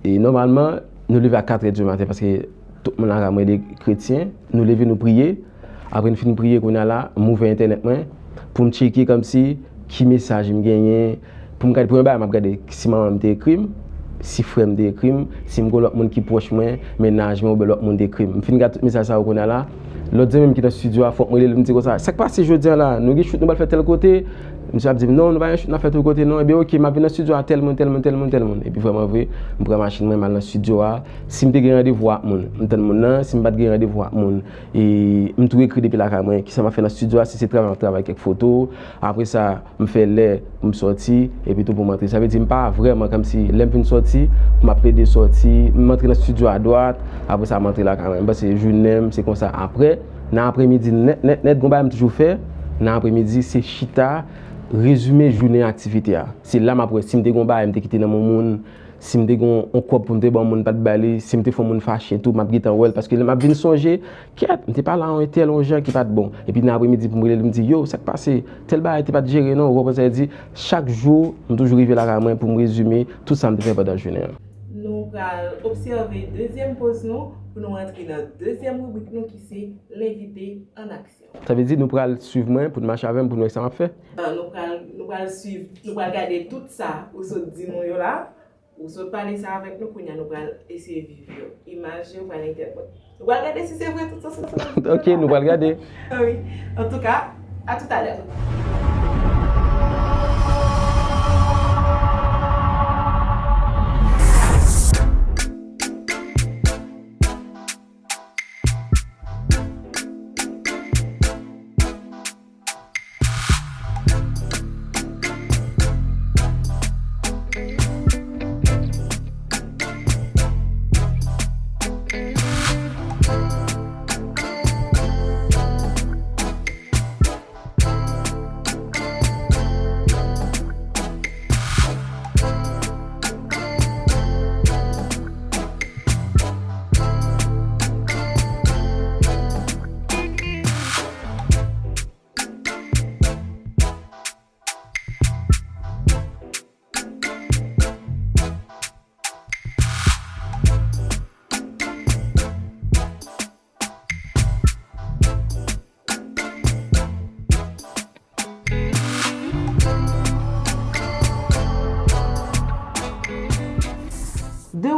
E nòmalman, nou leve a katrè di maten paske tout moun lakay mwen de kretyen. Nou leve, nou priye. Apre n fin priye, kounye a la, m ouvè entènèt mwen pou m tcheke kòmsi ki mesaj m genyen, pou m gade, premye bagay m ap gade si manman m te ekri m, si frè m te ekri m, si m gen lòt moun ki pwòch mwen, mennaj mwen oubyen lòt moun te ekri m. M fin gade tout mesaj sa yo kounye a la, lòt zanmi m ki nan estidyo a, fòk m rele l, m di konsa, sa k pase jodi a la? Nou gen shoot, nou pral fè tèl kote? Misye ap di m, non, nou pa gen shoot n ap fè tèl kote non. Ebyen, oke, m ap vin nan estidyo a tèl moun, tèl moun, tèl moun, tèl moun. Epi vrèman vre, m pran machin mwen, m al nan estidyo a. Si m te gen randevou ak moun, m tann moun nan. Si m pa t gen randevou ak moun, e m tou ekri depi lakay mwen, kisa m ap fè nan estidyo a, si se travay m ap travay kèk foto. Apre sa, m fè lè pou m sòti, epi tou pou m antre. Sa vle di m pa vrèman kòmsi lè m fin sòti, m ap plede sòti, m antre nan estidyo a dwat, apre sa m antre lakay mwen. M pase jounen m, se konsa. Apre, nan apremidi nèt, nèt, nèt, gon bagay m toujou fè, nan apremidi, se chita, rezime jounen aktivite a. Se la m ap wè si m te gon bagay m te kite nan men moun, si m te gon yon kòb pou m te ban moun, m pa t ba li, si m te fè yon moun fache tou, m ap gentan wè l, paske lè m ap vin sonje, kèt, m te pale a yon entèl yon jan ki pa t bon. Epi nan apremidi pou m rele l, m di, yo, sa k pase? Tèl bagay te pa t jere non, ou konprann sa vle di? Chak jou, m toujou rive lakay mwen pou m rezime tout sa m te fè pandan jounen an. Nou pral obsève dezyèm poz nou pou nou antre nan dezyèm ribrik nou ki se lenvite an aksyon. Sa vle di nou pral swiv mwen pou n mache avè m pou n wè sa m ap fè. Ah, nou pral, nou pral swiv, nou pral gade tout sa ou sot di nou yo la. Ou sot pale sa avèk nou, kounye a nou pral eseye viv yo. Imaj yo pral entèpre. Nou pral gade si se vre tout sa sot di. Ok, nou pral gade. Ah wi. Antouka, a toutalè.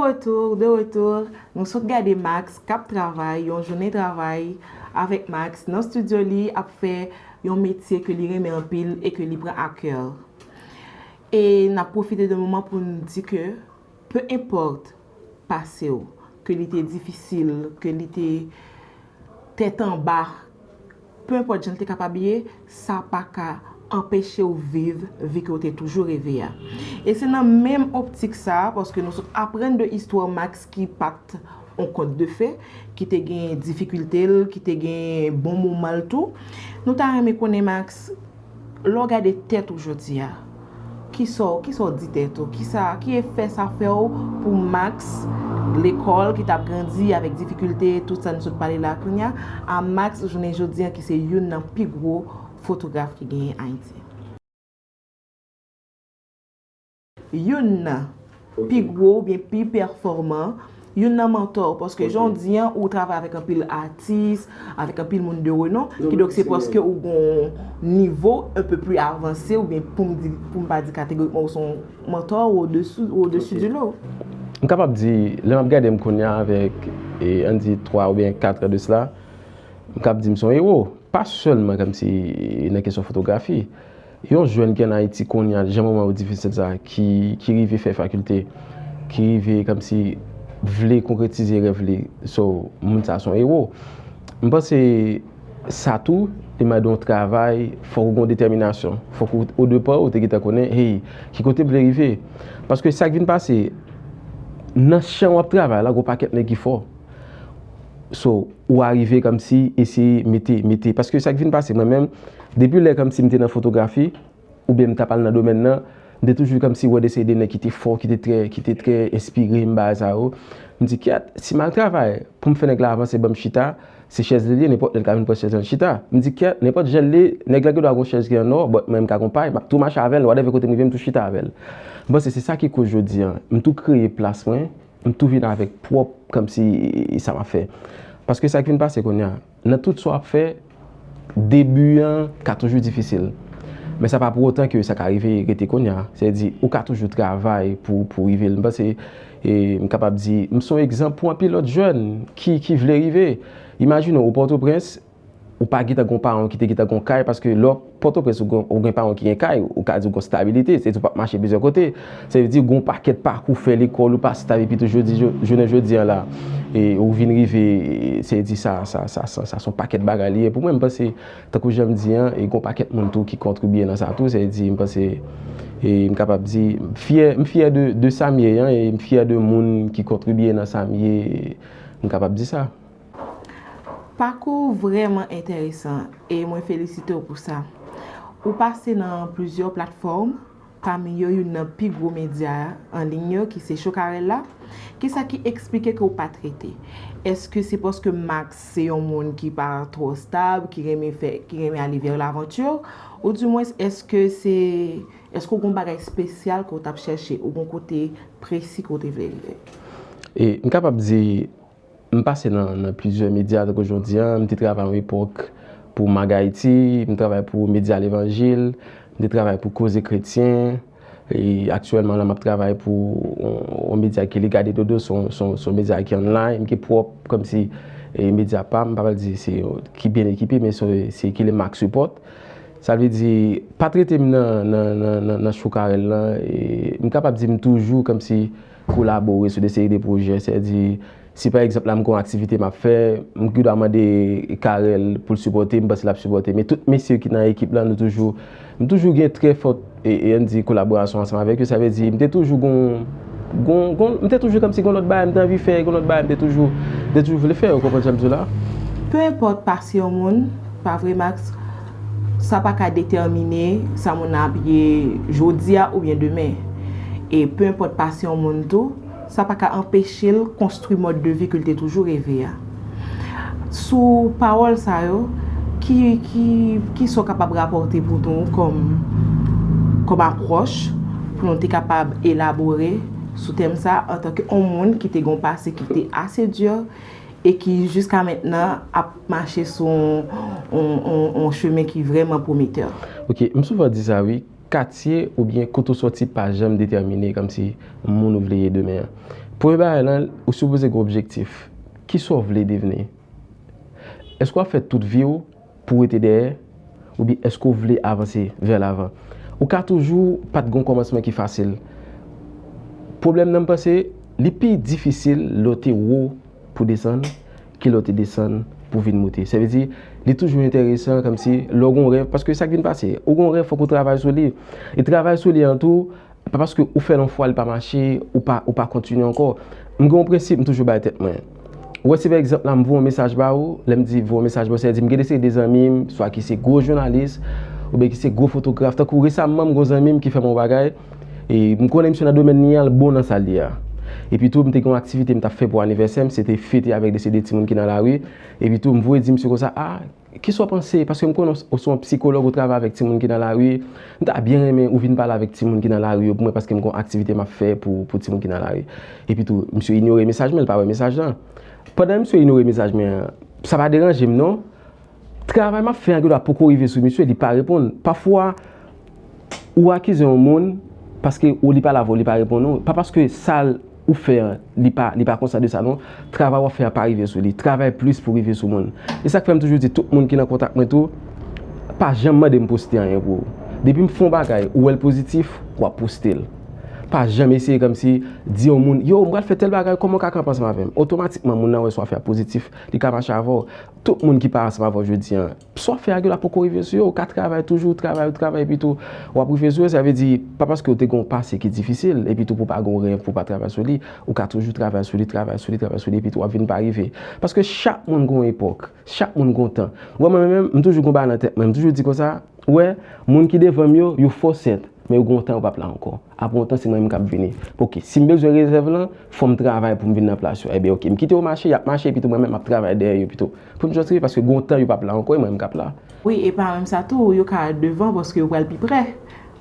Retour, de retour, nou sot gade Max k ap travay, yon jounen travay avèk Max nan estidyo li ap fè yon metye ke li renmen anpil e ke li pran a kè. E n ap pwofite de moman pou n di ke, pe enpòt pase w, ke li te difisil, ke li te tèt anba, pe enpòt jan l te kapab ye, sa pa ka anpeche w viv vi ke w te toujou reve a. E se nan menm optik sa a, paske nou sot aprann de istwa Max ki pa t on kont de fe, ki te gen difikilte l, ki te gen bon moman l tou. Nou ta renmen konnen, Max, lè w gade tèt ou jodi a, kisa w, kisa w di tèt ou? Kisa, ki efè sa fè w pou Max, lekòl, ki t ap grandi avèk difikilte, tout sa n sot pale la kounye a, a Max jounen jodi a ki se youn nan pi gwo fotograf ki genyen Ayiti? Youn nan pi gwo oubyen pi pèfòman, youn nan mantò, paske jan w di an, ou travay avèk anpil atis, avèk anpil moun de renon, kidonk se paske ou gon nivo un peu plus avanse, oubyen pou m di, pou m pa di kategorikman ou se yon mantò, ou au-dessous, ou au-dessus du lot. M kapab di, lè m ap gade m kounye a avèk, e, ann di twa oubyen kat an de sila, m kab di m se yon ewo. Pa sèlman kòmsi nan kesyon fotografi. Yon jèn ki ann Ayiti kounye a, jan moman yo difisil sa, ki, ki rive fè fakilte, ki rive kòmsi vle konkretize rèv li. So, moun sa se yon ewo. M panse sa tou, li mande yon travay, fòk ou gen yon detèminasyon. Fòk ou, odepa, ou te gentan konnen, hey, ki kote m vle rive. Paske sa k vin pase, nan chan w ap travay la, gon pakèt nèg ki fò. So, ou arive kòmsi eseye mete, mete. Paske sa k vin pase, mwen menm, depi lè kòmsi m te nan fotografi, oubyen m t ap al nan domèn nan, m te toujou kòmsi wè de seri de nèg ki te fò, ki te trè, ki te trè enspire m, bagay sa yo. M di, kyèt, si m al travay pou m fè nèg la avanse, ban m chita, se chèz li ye, nenpòt lè l ka vin pran chèz lan chita. M di, kyèt, nenpòt jan l ye, nèg la gendwa gon chèz ki an nò, but mwen m ka gon pay, m ap tou mache avè l, whatever kote m rive, m tou chita avè l. M panse se sa ki koz jodi a, m tou kreye plas mwen, m tou vin avèk pwòp kòmsi sa m ap fè. Paske sa k vin pase kounye a, nan tout sa w ap fè, debi an ka toujou difisil. Men sa pa pou otan ke sa ka rive rete kounye a. Sètadi, ou ka toujou travay pou, pou rive l. M panse, e, m kapab di, m se yon egzanp pou anpil lòt jèn ki, ki vle rive. Imajine w, ou Pòtoprens, ou pa gentan gon paran w ki te gentan gon kay, paske lè w Pòtoprens ou gen, ou gen paran w ki gen kay, ou ka di w gon stabilite, se di w p ap mache plizyè kote. Sa vle di gon pakèt pakou fè lekòl ou pa stab epi tou jodi, jou- jounen jodi an la, e ou vin rive, e, se di sa, sa, sa, sa, sa se yon pakèt bagay li ye. Pou mwen, m panse, tankou jan m di an, e gon pakèt moun tou ki kontribye nan sa tou, se di, m panse, e m kapab di, m fyè, m fyè de, de sa m ye an, e m fyè de moun ki kontribye nan sa m ye, m kapab di sa. Pakou w vrèman enteresan e mwen felisite w pou sa. Ou pase nan plizyè platfòm, pami yo youn nan pi gwo medya an liy yo ki se Chokarel la. Kisa ki eksplike ke w pa t rete? Èske se paske Max se yon moun ki pa twò stab, ki renmen fè, ki renmen ale vè lavanti, oudimwens èske se, èske w gon bagay espesyal ke w t ap chèche, ou gon kote presi ke w te vle rive? E m kapab di, M pase nan, nan plizyè medya, tankou jodi a, m te travay yon epòk pou Mag Haïti, m travay pou Medya Levanjil, m te travay pou Koze Kretyen, e aktyèlman la, m ap travay pou yon, yon medya ki Le Gade Dodo, se yon, se yon, se yon medya ki online, m gen pwòp, kòmsi, e medya pa m, m pa pral di se, ki byen ekipe, men se, se ki le Max Report. Sa vle di, pa t rete m nan, nan, nan, nan, nan Chokarel lan, e m kapab di m toujou kòmsi kolabore sou de seri de pwojè, sètadi, si pa egzanp la m gen yon aktivite m ap fè, m gendwa mande Carel pou l sipòte, m panse l ap sipòte. Men tout mesye ki nan ekip la, nou toujou, m toujou gen trè fòt, e, e ann di kolaborasyon ansanm avèk yo. Sa vle di, m te toujou gon, gon, gon, m te toujou kòmsi gon lòt bagay m te anvi fè, gon lòt bagay m te toujou, m te toujou vle fè, ou konprann sa m di w la? Pe enpòt pase yon moun, pa vre Max, sa pa ka detèmine sa moun nan ap ye jodi a oubyen demen. E pe enpòt pase yon moun tou, sa pa ka anpeche l konstwi mòd de vi ke l te toujou reve a. Sou pawòl sa yo, ki, ki, kisa w kapab rapòte pou nou kòm, kòm apwòch, pou nou te kapab elabore sou tèm sa antanke yon moun ki te gen yon pase ki te ase di e ki jiska mentnan ap mache sou yon, yon, yon, yon chemen ki vrèman pwometè? Ok, m souvan di sa wi, katye oubyen kote w sòti pa janm detèmine kòmsi moun ou vle ye demen an. Premye bagay lan, ou sipoze gen objektif. Kisa w vle devni? Èske w ap fè tout vi w pou w rete dèyè? Oubyen èske w vle avanse vè lavan? Ou ka toujou pa t gen yon kòmansman ki fasil. Pwoblèm nan, m panse, li pi difisil lè w te wo pou desann ke lè w te desann pou vin moute. Sa vle di, li toujou enteresan kòmsi lè w gen yon rèv, paske sa k vin pase, ou gen yon rèv, fòk ou travay sou li. E travay sou li an tou, pa paske ou fè l yon fwa, li pa mache, ou pa, ou pa kontinye ankò. M gen yon prensip, m toujou bay tèt mwen. Ou wè, si pa egzanp la, m voye yon mesaj ba ou, lè m di voye yon mesaj ba ou, sa vle di m gen de seri de zanmi m, swa ki se gwo jounalis, oubyen ki se gwo fotograf. Tankou resaman, m gen yon zanmi m ki fè m yon bagay, e m konnen misye nan domèn li an, l bon nan sa l ye a. Epi tou, m te gen yon aktivite m t ap fè pou anivèsè m, se te fete avèk de seri de timoun ki nan lari. Epi tou, m voye di misye konsa, a, kisa w panse? Paske m konnen w se yon sikològ, ou travay avèk timoun ki nan lari. M ta byen renmen ou vin pale avèk timoun ki nan lari yo pou mwen, paske m gen yon aktivite m ap fè pou, pou timoun ki nan lari. Epi tou, misye inyore mesaj mwen, li pa wè mesaj lan. Pandan misye inyore mesaj mwen an, sa pa deranje m non. Travay m ap fè an, gen dwa poko rive sou misye, li pa reponn. Pafwa, ou akize yon moun paske ou li pale avè w, li pa reponn ou. Pa paske sa l ou fè an, li pa, li pa konsa de sa non. Travay w ap fè an pa rive sou li. Travay plis pou rive sou moun. E sa k fè m toujou di tout moun ki nan kontak mwen tou, pa janm mande m poste anyen pou ou. Depi m fè yon bagay, ou wè l pozitif, w ap poste l. Pa janm eseye kòmsi di yon moun, yo, m pral fè tèl bagay, kòman w ka kanpe ansanm avè m? Otomatikman, moun nan wè sa w ap fè a pozitif, li ka mache avè w. Tout moun ki pa ansanm avè w jodi an, sa w ap fè a gen dwa poko rive sou yo. Ou ka travay toujou, travay, travay, epi tou, w ap rive sou yo. Sa vle di, pa paske w te gen yon pase ki difisil, epi tou pou w pa gen yon rèv, pou w pa travay sou li, ou ka toujou travay sou li, travay sou li, travay sou li, epi tou w ap vin pa rive. Paske chak moun gen yon epòk, chak moun gen yon tan. Ou wè, mwen menm, m toujou gen yon bagay nan tèt mwen, m toujou di konsa, ou wè, moun ki devan m yo, yo fò sèt, men yo gen yon tan yo p ap la ankò. Apre yon tan, se mwen menm k ap vini. Ok, si m bezwen rezèv lan, fò m travay pou m vin nan plas yo. Ebyen, ok, m kite yo mache, y ap mache, epi tou mwen menm m ap travay dèyè yo pito. Pou m jis rive, paske gen yon tan yo p ap la ankò, e mwen menm k ap la. Wi, e pa menm sa tou, yo ka devan paske yo pral pi prè.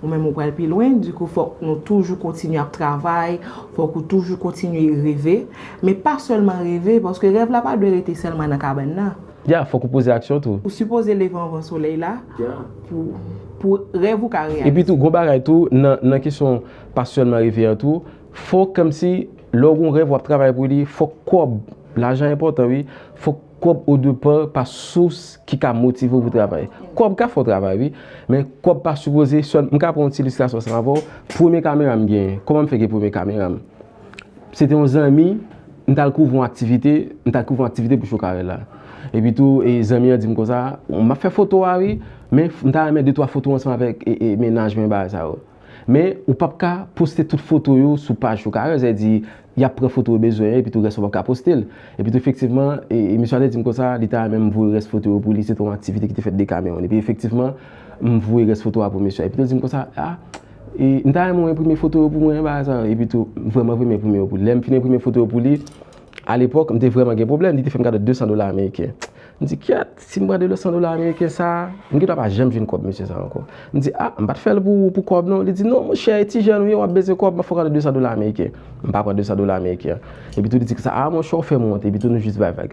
Ou menm ou pral pi lwen, dikou fòk nou toujou kontinye ap travay, fòk ou toujou kontinye reve. Men pa sèlman reve, paske rèv la pa dwe rete sèlman nan kabann nan. Ya, fòk ou poze aksyon tou. Ou sipoze leve anvan solèy la pou, pou rèv ou ka reyalize. Epi tou, gon bagay tou, nan, nan kesyon pa sèlman reve an tou, fòk kòmsi, lè w gon rèv w ap travay pou li, fòk kòb, lajan enpòtan wi, fòk kòb odepa pa sous ki ka motive w pou travay. Kòb ka fè w travay wi, men kòb pa sipoze sèl, m ka pran yon ti ilistrasyon ansanm avè w, premye kamera m genyen, kòman m fè gen premye kamera m? Se te yon zanmi, m t al kouvri yon aktivite, m t al kouvri yon aktivite pou Cho Karèl la. Epi tou, e, zanmi an di m konsa, m ap fè foto a wi, men m ta renmen de twa foto ansanm avèk, e, e, mennaj mwen, bagay sa yo. Men, ou p ap ka poste tout foto yo sou paj Cho Karèl, sa vle di, y ap pran foto yo bezwen an, epi tou rès yo p ap ka poste l. Epi tou, efektivman, e, e, mesye a te di m konsa, li ta renmen m voye rès foto yo pou li, se te yon aktivite ki te fèt de Kamewoun. Epi efektivman, m voye rès foto a pou mesye a. Epi tou, li di m konsa, a, E, m ta renmen w enprime foto yo pou mwen, bagay sa yo. Epi tou, m vrèman vre m enprime yo pou li. Lè m fin enprime foto yo pou li, alepòk, m te vrèman gen pwoblèm. Li te fè m kado de san dola ameriken. M di, "Kyèt, si m pran de san dola ameriken sa a, m gen dwa pa janm jwenn kòb mesye sa a ankò." M di, "A, m pa t fè l pou, pou kòb non." Li di, "Non, monchè, e ti jèn ou ye, w ap bezwen kòb, m ap fè w kado de san dola ameriken." M pa pran de san dola ameriken an. Epi tou, li di konsa, "A, monchè, w fè m wont." Epi tou, nou jis bay vag.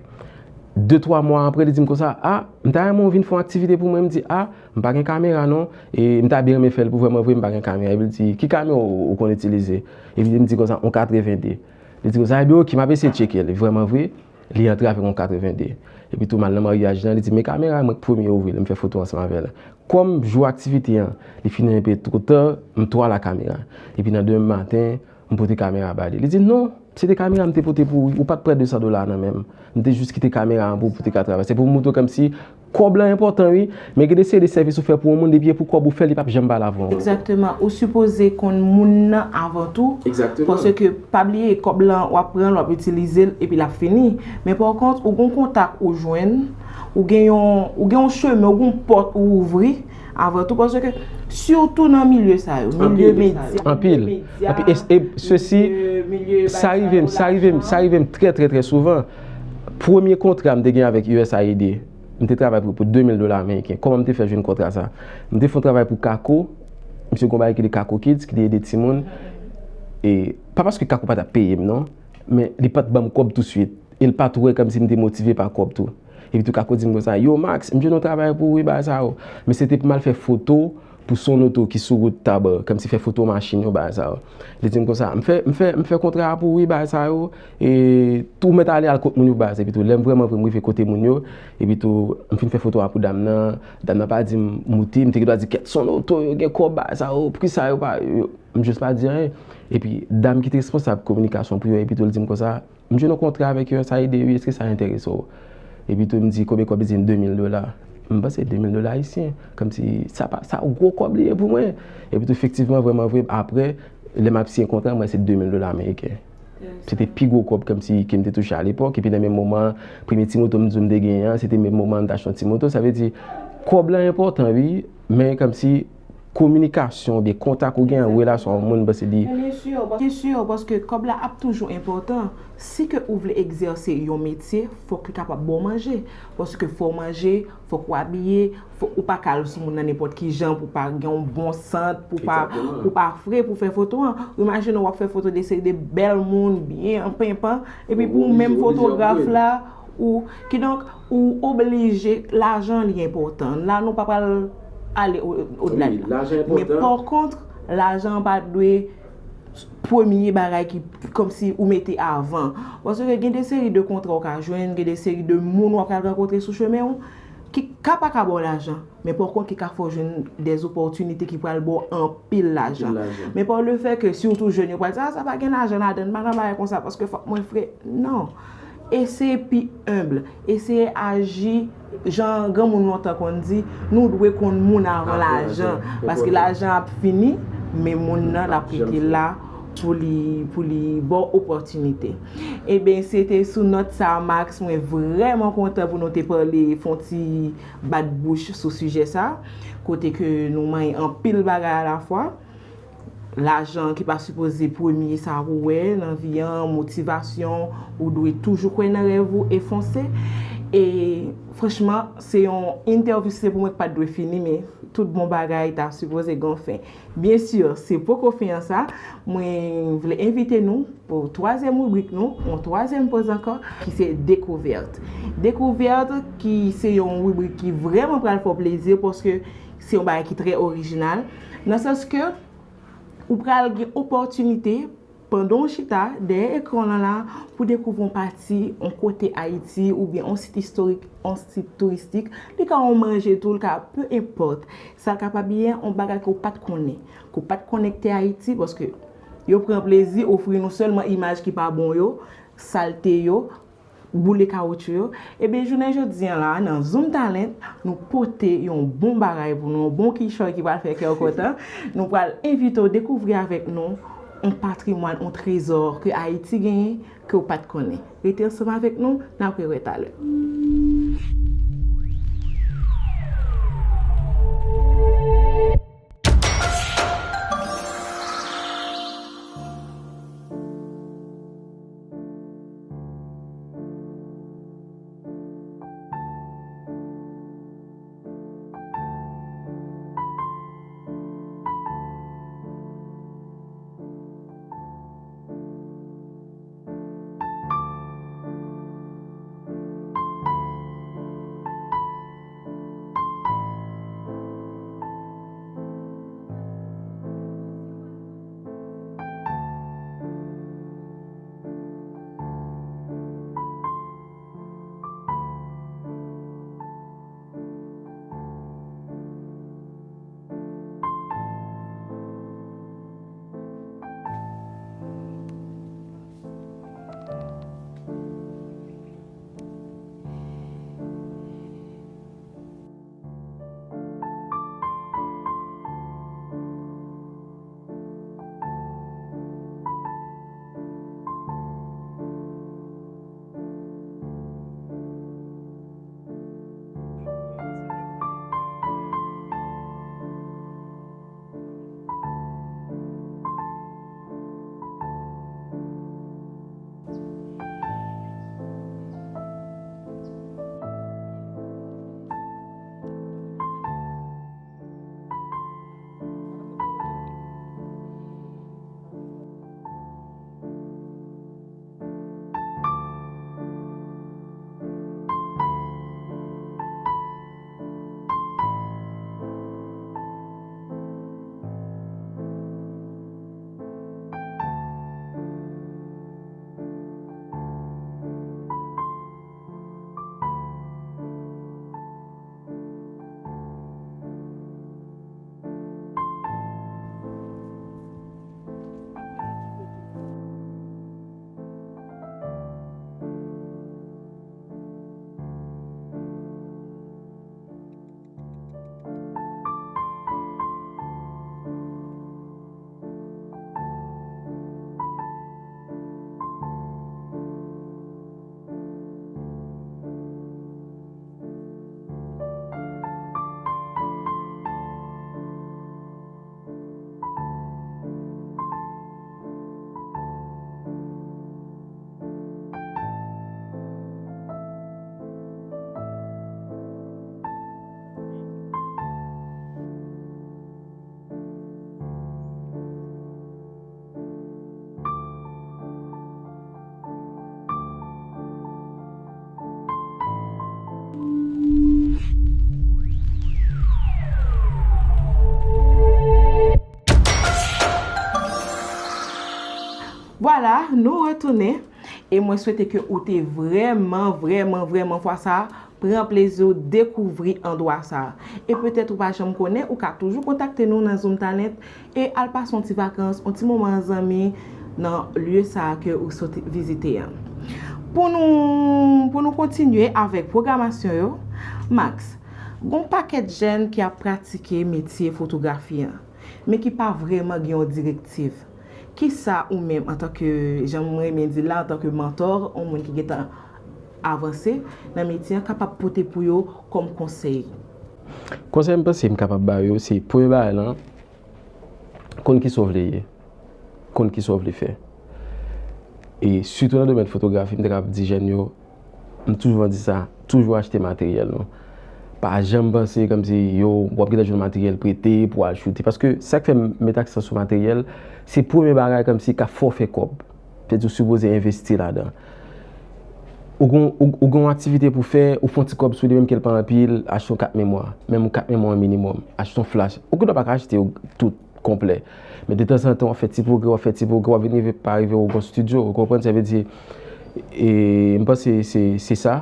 De, twa mwa apre, li di m konsa, "A, m ta renmen w vin fè yon aktivite pou mwen." M di, "A, m pa gen kamera non, e m ta byen renmen fè l pou vrèman vre, m pa gen kamera." Epi l di, "Ki kamera w, ou konn itilize?" Epi m di konsa, "On katreven de." Li di konsa, "Ebyen, ok, m ap eseye tcheke l." Vrèman vre, li antre avèk on katreven de. Epi tou, m al nan maryaj lan, li di, "Men kamera mwen k premye ouvri l, m fè foto ansanm avè l." Kòm jou aktivite an, li fin enpe twò ta, m twò al ak kamera. Epi nan demen maten, m pote kamera ba li. Li di, "Non, se te kamera m te pote pou ou, ou pa t pran de san dola nan men m. M te jis kite kamera an pou ou, pou te ka travay. Se pou m montre w kòmsi kòb lan enpòtan, wi, men gen de seri de sèvis ou fè pou yon moun, depi e pou kòb ou fè, li p ap janm pale avè w ankò." Egzakteman. Ou sipoze konn moun nan avan tou. Egzakteman. Paske, pa bliye, kòb lan, w ap pran l, w ap itilize l, epi l ap fini. Men pa kont, ou gen yon kontak ou jwenn, ou gen yon, ou gen yon chemen, ou gen yon pòt ou ouvri, avan tou, paske sitou nan milye sa yo, milye medya, anpil, milye medya, anpil, e, e, sesi, milye, milye sa rive m, sa rive m, sa rive m trè, trè, trè souvan. Premye kontra m te gen avèk U S A I D, m te travay pou, pou de mil dola ameriken. Kòman m te fè jwenn kontra sa? M te fè yon travay pou Kako, misye gon bagay ki rele Kako Kids, ki te ede timoun. E, pa paske Kako pa t ap peye m, non, men li pa t ban m kòb touswit. E l pa t wè kòmsi m te motive pa kòb tou. Epi tou Kako di m konsa, "Yo, Max, m jwenn yon travay pou ou, wi, bagay sa yo." Men se te pou m al fè foto pou son oto ki sou wout Taba, kòmsi fè foto machin yo, bagay sa yo. Li di m konsa, "M fè, m fè, m fè kontra a pou ou wi, bagay sa yo, e tou mèt ale al kot moun yo, bagay sa." Epi tou, lè m vrèman vre m rive kote moun yo, epi tou, m fin fè foto a pou dam nan, dam nan pa di m moute, m te gen dwa di, "Kèt son oto yo, gen kòb, bagay sa yo, poukisa yo pa," yo, m jis pa di anyen. Epi, dam ki te responsab kominikasyon pou yo, epi tou, li di m konsa, "M jwenn yon kontra avèk U S A I D, wi, èske sa enterese w?" Epi tou, m di, "Konbyen kòb?" Li di m de mil dola. M panse de mil dola ayisyen. Kòmsi, sa pa, sa gwo kòb li ye pou mwen. Epi tou, efektivman, vrèman vre, apre, lè m ap siyen kontra, m wè se de mil dola ameriken. Se te pi gwo kòb kòmsi ke m te touche alepòk. Epi nan menm moman an, premye ti moto m di w m te genyen an, se te menm moman an m te achte yon ti moto. Sa vle di, kòb la enpòtan, wi, men kòmsi kominikasyon oubyen kontak ou gen an, relasyon ak moun, paske li Byen si, byen si, paske kòb la ap toujou enpòtan. Si ke ou vle egzèse yon metye, fòk li kapab ba w manje. Paske fò w manje, fòk ou abiye, fòk ou pa ka al sou moun nan nenpòt ki jan pou pa gen yon bon sant, pou pa, Egzakteman. Pou pa fre pou fè foto an. Ou imajine w ap fè foto de seri de bèl moun, byen an penpan, epi pou ou menm fotograf la, ou, kidonk, ou oblije, lajan li enpòtan. La, nou pa pral ale o, odla de la. Wi, lajan enpòtan. Men pa kont, lajan pa dwe premye bagay ki, kòmsi ou mete avan. Paske gen de seri de kontra w ka jwenn, gen de seri de moun w ap pral rankontre sou chemen w, ki ka pa ka ba w lajan. Men pa kont, ki ka fè w jwenn dèzopòtinite ki pral ba w anpil lajan. Anpil lajan. Men pa le fè ke, sitou jèn yo pral di, "A, sa pa gen lajan ladan, m pa nan bagay konsa, paske fòk mwen fre." Non. Eseye pi enb. Eseye aji jan granmoun lontan konn di, nou dwe konn moun avan lajan. Paske lajan ap fini, men moun nan l ap rete la pou li, pou li ba w opòtinite. Ebyen, se te sou nòt sa a, Max, mwen vrèman kontan pou nou te pale, fè yon ti bat bouch sou sijè sa, kote ke nou manyen anpil bagay alafwa. Lajan ki pa sipoze premye sa pou wè nan vi an, motivasyon, ou dwe toujou kwè nan rèv ou e fonse. E franchman, se yon entèvyou, se pou mwen ki pa t dwe fini, men tout bon bagay ta sipoze gen yon fen. Byen si, se poko fen an sa. Mwen vle envite nou pou twazyèm ribrik nou, yon twazyèm poz ankò, ki se dekouvèt. Dekouvèt ki se yon ribrik ki vrèman pral fè w plezi paske se yon bagay ki trè orijinal, nan sans ke ou pral gen opòtinite, pandan w chita dèyè ekran w lan la, pou dekouvri yon pati, yon kote Ayiti, oubyen yon sit istorik, yon sit touristik, li ka yon manje tou, li ka, peu importe. Sa kapab ye yon bagay ke w pa t konnen, ke w pa t konnen ki te Ayiti, paske yo pran plezi ofri nou sèlman imaj ki pa bon yo, salte yo, boule kawotchou yo. Ebyen, jounen jodi a la, nan Zoom Talent, nou pote yon bon bagay pou nou, yon bon kichòy ki pral fè kè w kontan. Nou pral envite w dekouvri avèk nou yon patrimwàn, yon trezò ke Ayiti genyen, ke w pa t konnen. Rete ansanm avèk nou, n ap rewè talè. Vwala, nou retounen. E mwen swete ke ou te vrèman, vrèman, vrèman fwa sa a pran plezi w dekouvri andwa sa a. E petèt ou pa janm konnen, ou ka toujou kontakte nou nan Zoom Talent e al pase yon ti vakans, yon ti moman an zanmi nan lye sa a ke ou sot vizite an. Pou nou, pou nou kontinye avèk pwogramasyon yo, Max, gon pakèt jèn ki ap pratike metye fotografi an, men ki pa vrèman gen yon direktiv. Kisa ou menm, antanke, jan mwen renmen di l la, antanke mantò, yon moun ki gentan avanse nan metye an, kapab pote pou yo kòm konsèy? Konsèy m panse m kapab ba yo, se premye bagay lan, konn kisa w vle ye, konn kisa w vle fè. E sitou nan domèn fotografi, m te kapab di jèn yo, m toujou di sa, toujou achte materyèl nou. Pa janm panse kòmsi yo, w ap gentan jwenn materyèl prete pou w al choute. Paske sa k fè m met aksan sou materyèl, se premye bagay kòmsi k ap fè w fè kòb. Fè di w sipoze envesti ladan. Ou gon, ou, ou gon aktivite pou fè, ou fè yon ti kòb sou li, menm ke l pa anpil, achte yon kat memwa. Menm yon kat memwa minimòm. Achte yon flash. Ou gendwa pa ka achte yo tout konplè. Men detanzantan, w ap fè ti pwogrè, w ap fè ti pwogrè, w ap vin rive pa rive w gon estidyo. Ou konprann? Sa vle di, e, m panse se, se sa.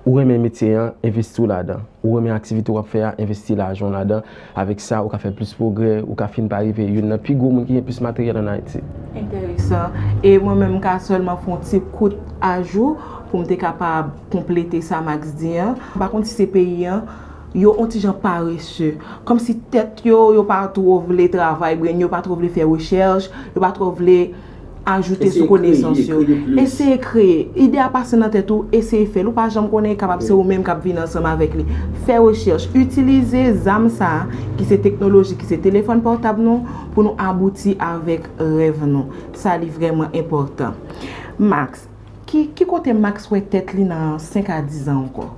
Ou renmen metye an, envesti w ladan. Ou renmen aktivite w ap fè a, envesti lajan w ladan. Avèk sa, ou ka fè plis pwogrè, ou ka fin pa rive youn nan pi gwo moun ki gen plis materyèl ann Ayiti. Enteresan. E mwen menm, m ka sèlman fè yon ti kout ajou pou m te kapab konplete sa Max di an. M pa konn si se peyi an, yo on ti jan parese. Kòmsi tèt yo, yo pa twò vle travay, brenn yo pa twò vle fè rechèch, yo pa twò vle ajoute sou konesans yo. Eseye kreye. Ide a pase nan tèt ou, eseye fè l. Ou pa janm konnen, kapab se ou menm k ap vin ansanm avèk li. Fè rechèch, itilize zam sa a, ki se teknoloji, ki se telefòn pòtab nou, pou nou abouti avèk rèv nou. Sa li vrèman enpòtan. Max, ki, ki kote Max wè tèt li nan senk a diz an ankò?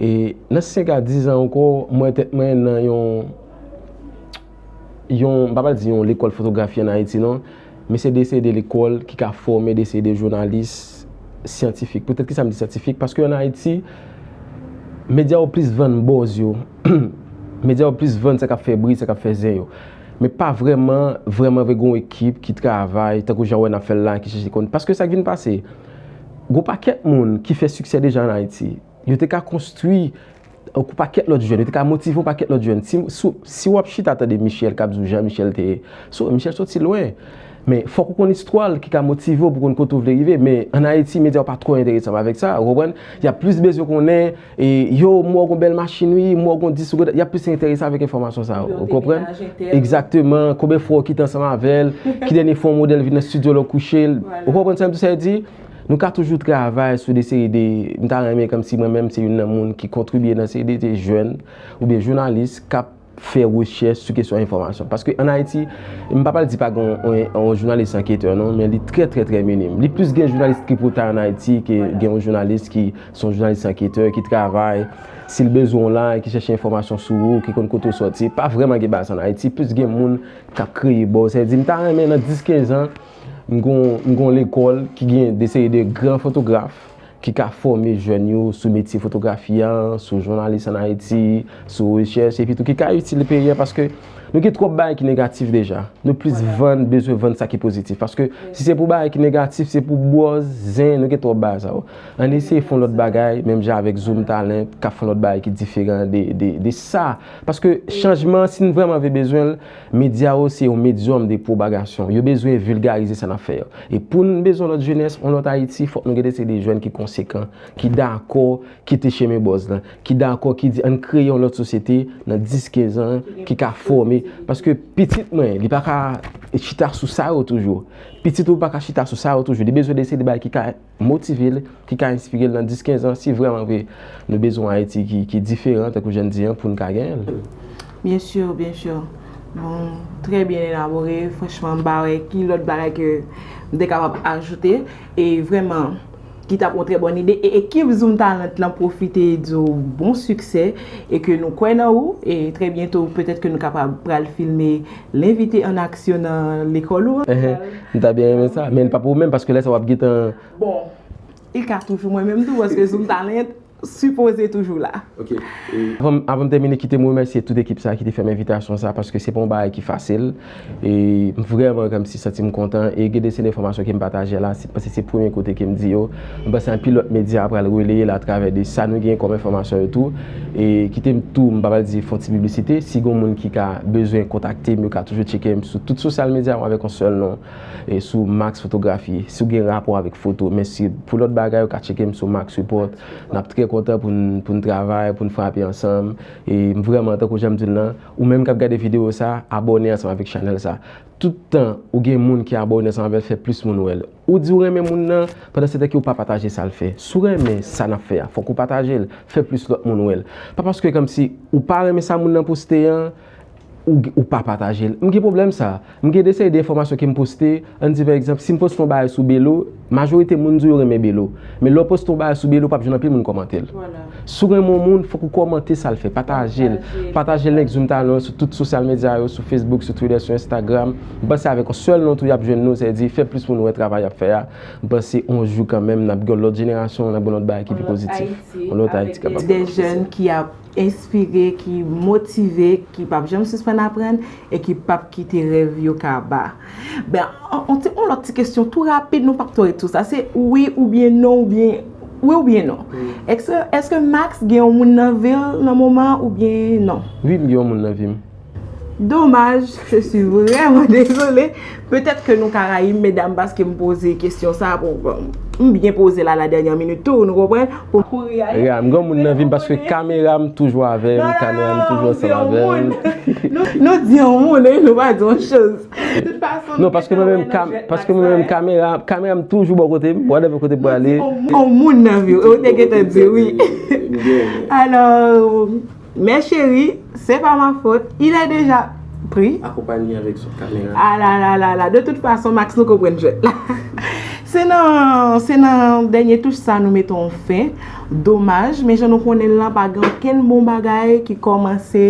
E nan senk a diz an ankò, m wè tèt mwen nan yon, yon, m pa pral di yon lekòl fotografi ann Ayiti non, men se de seri de lekòl ki ka fòme de seri de jounalis syantifik. Poutèt kisa m di syantifik? Paske ann Ayiti, medya yo plis vann buzz yo. Medya yo plis vann sa k ap fè bri, sa k ap fè zen yo. Men pa vrèman, vrèman vre gon ekip ki travay, tankou jan w wè n ap fè l la, ki chèche konn. Paske sa k vin pase, gon pakèt moun ki fè siksè deja ann Ayiti, yo te ka konstwi yon pakèt lòt jèn, yo te ka motive yon pakèt lòt jèn. Si, si, si w ap chita tande Michel k ap di w jan Michel te ye, so, Michel soti lwen. Men fòk ou konn istwa l ki ka motive w pou konn kote w vle rive. Men ann Ayiti, medya yo pa twò enterese ansanm avèk sa, ou konprann? Y ap plis bezwen konnen, e, yo, m wè w gon bèl machin wi, m wè w gon dis ou gon dat, y ap plis enterese avèk enfòmasyon sa yo, ou konprann? Egzakteman, konbyen fwa w kite ansanm avè l, ki dènye fwa yon modèl vin nan estidyo la w kouche l, ou konprann sa m di sa di? Nou ka toujou travay sou de seri de, m ta renmen kòmsi mwen menm se youn nan moun ki kontribye nan seri de, de jèn oubyen jounalis k ap fè rechèch sou kesyon enfòmasyon. Paske ann Ayiti, m pa pral di pa gen yon, yon, yon jounalis anketè non, men li trè, trè, trè minim. Li plis gen jounalis tripotay ann Ayiti ke gen yon jounalis ki se yon jounalis anketè, ki travay, si l bezwen w la, ki chèche enfòmasyon sou ou, ki konn kote w sòti. Pa vrèman gen bagay sa ann Ayiti, plis gen moun k ap kreye buzz. Sa vle di, m ta renmen nan dis kenz an, m gon, m gon lekòl ki gen de seri de gran fotograf ki ka fòme jèn yo sou metye fotografi a, sou jounalis ann Ayiti, sou rechèch, epi tou ki ka itil peyi a, paske nou gen twòp bagay ki negatif deja. Nou plis vann, bezwen vann sa ki pozitif. Paske si se pou bagay ki negatif, se pou buzz, zen, nou gen twòp bagay sa yo. Ann eseye fè yon lòt bagay, menm jan avèk Zoom Talent, k ap fè yon lòt bagay ki diferan de, de, de sa. Paske chanjman, si n vrèman vle bezwen l, medya yo se yon medyòm de pwopagasyon. Yo bezwen vilgarize sa n ap fè yo. E pou n bezwen yon lòt jenès, yon lòt Ayiti, fòk nou gen de seri de jèn ki konsekan, ki dakò kite chemen buzz lan, ki dakò, ki di ann kreye yon lòt sosyete nan dis, kenz an ki ka fòme. Paske pitit mwen, li pa ka chita sou sa yo toujou. Pitit ou pa ka chita sou sa yo toujou. Li bezwen de seri de bagay ki ka motive l, ki ka enspire l nan dis, kenz an, si vrèman vre nou bezwen yon Ayiti ki, ki diferan, tankou jan n di an, pou n ka genyen l. Byen si, byen si. Bon, trè byen elabore. Franchman, m pa wè ki lòt bagay ke m te kapab ajoute. E vrèman, ki t ap yon trè bòn ide. E ekip Zoom Talent lan pwofite di w bon siksè e ke nou kwè nan ou. E trè byento, petèt ke nou kapab pral filme L'invité en action nan lekòl ou an. Enhen, m ta byen renmen sa. Men l p ap ou menm, paske lè sa w ap gentan. Bon, li ka toujou mwen menm tou, paske Zoom Talent, sipoze toujou la. Ok. E, avan, avan m tèmine, kite m remèsye tout ekip sa ki te fè m envitasyon sa, paske se pa yon bagay ki fasil. E m vrèman kòmsi santi m kontan. E gen de seri enfòmasyon ke m pataje la, se, paske se premye kote ke m di yo. M panse anpil lòt medya pral releye l atravè de sa nou gen kòm enfòmasyon yo tou. E kite m tou, m pa pral di fè yon ti piblisite. Si gen yon moun ki ka bezwen kontakte m, yo ka toujou tcheke m sou tout sosyal medya yo avèk yon sèl non. E sou Max Fotografi. Si w gen rapò avèk foto, men si pou lòt bagay, ou ka tcheke m sou Max Report. N ap trè kontan pou n, pou n travay, pou n frape ansanm. E m vrèman, tankou jan m di l lan, ou menm k ap gade videyo sa, abòne ansanm avèk chanèl sa. Tout tan ou gen moun ki abòne ansanm avè l, fè plis moun wè l. Ou di w renmen moun nan, pandan se tan ke w pa pataje sa l fè. Si w renmen sa n ap fè a, fòk ou pataje l, fè plis lòt moun wè l. Pa paske kòmsi ou pa renmen sa moun nan poste an, ou, ou pa pataje l. M gen pwoblèm sa. M gen de seri de enfòmasyon ke m poste. Ann di pa egzanp, si m poste yon bagay sou Belo, majorite moun di yo renmen Belo. Men lè w poste yon bagay sou Belo, w p ap jwenn anpil moun kòmante l. Si w renmen yon moun, fòk ou kòmante sa l fè. Pataje l. Pataje l, link Zoom Talent sou tout sosyal medya yo, sou Facebook, sou Twitter, sou Instagram. M panse avèk yon sèl non tou y ap jwenn nou, sèdi fè plis moun wè travay y ap fè a. M panse yon jou kanmenm, n ap gen yon lòt jenerasyon, n ap gen yon lòt bagay ki pi pozitif. Yon lòt Ayiti k ap ap. De jèn ki ap enspire, ki motive, ki p ap janm sispann aprann e ki p ap kite rèv yo kaba. Ben, on, on ti, on lòt ti kesyon tou rapid, nou p ap twò ret sou sa. Se wi oubyen non, oubyen wi oubyen non. Èske, èske Max gen yon moun nan vi l nan moman an oubyen non? Wi, m gen yon moun nan vi m. Domaj, je suis vraiment désolée. Petèt ke nou ka rayi m, medam, paske m poze kesyon sa, bon, bon, m byen poze l a la dènyè minit tou, nou konprann? Pou m kouri ale. Ya, m gen yon moun nan vi m paske kamera m toujou avè m, kamera m toujou ansanm avè m. Nou, nou di yon moun, e nou pa di yon choz. Non, paske mwen menm, paske mwen menm kamera, kamera m toujou bò kote m, whatever kote m prale. On moun nan vi w, ou te gentan di wi. Alò, mes chéris, c'est pas ma faute, il est déjà pris. Akonpanye avèk son kamera. Ah là là là là, de toute façon, Max, nou konprann jwèt la. Se nan, se nan dènye touch sa nou mete yon fen. Domaj, men jan nou konnen l lan, pa gen okenn bon bagay ki kòmanse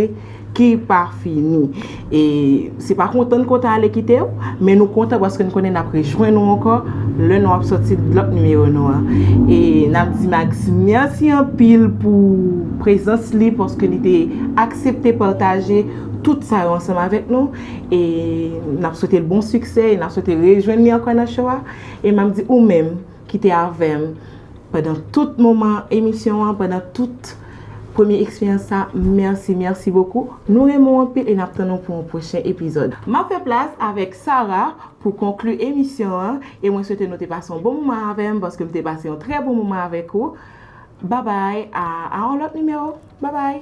ki pa fini. E se pa kontan n kontan ale kite w, men nou kontan paske n konnen n ap rejwenn ou ankò lè nou ap sòti lòt nimewo nou an. E n ap di Max mèsi anpil pou prezans li, paske li te aksepte pataje tout sa yo ansanm avèk nou. E n ap swete l bon siksè, e n ap swete rejwenn li ankò nan show a. E m ap di ou menm ki te avè m pandan tout moman emisyon an, pandan tout premye eksperyans sa, mèsi, mèsi bokou. Nou renmen w anpil e n ap tann ou pou yon pwochen epizòd. M ap fè plas avèk Sarah pou konkli emisyon an e mwen swete nou te pase yon bon moman avè m paske m te pase yon trè bon moman avèk ou. Babay, a, a yon lòt nimewo. Babay.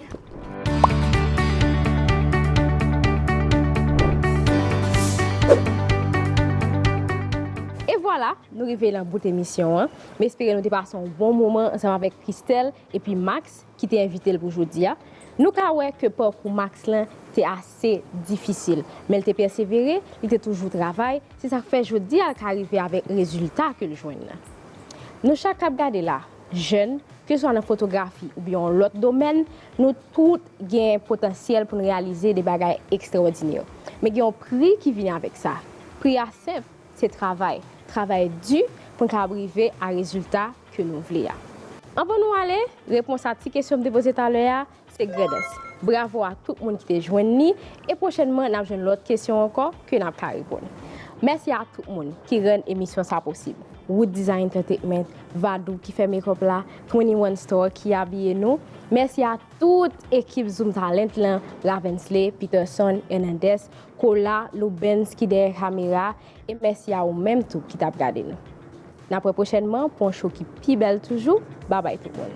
E vwala, nou rive nan bout emisyon an. M espere nou te pase yon bon moman ansanm avèk Christelle epi Max ki te envite l pou jodi a. Nou ka wè ke pakou Max lan te ase difisil, men l te pèsevere, li te toujou travay, se sa k fè jodi a l ka rive avèk rezilta ke l jwenn nan. Nou chak k ap gade la, jèn, keseswa nan fotografi oubyen yon lòt domèn, nou tout gen potansyèl pou n reyalize de bagay ekstrawòdinè. Men gen yon pri ki vini avèk sa. Pri a senp, se travay. Travay di pou n kapab rive a rezilta ke nou vle a. Anvan nou ale, repons a ti kesyon m te poze talè a, se Grandans. Bravo a tout moun ki te jwenn li, e pwochènman n ap jwenn lòt kesyon ankò ke n ap ka reponn. Mèsi a tout moun ki rann emisyon sa posib. Wood Design Entertainment, Vadou ki fè makeup la, Twenty One Store ki abiye nou. Mèsi a tout ekip Zoom Talent lan, Ravensley, Peterson, Hernandez, Kola, Lubens ki dèyè kamera, e mèsi a ou menm tou ki t ap gade nou. N ap wè pwochènman pou yon show ki pi bèl toujou. Babay tout moun.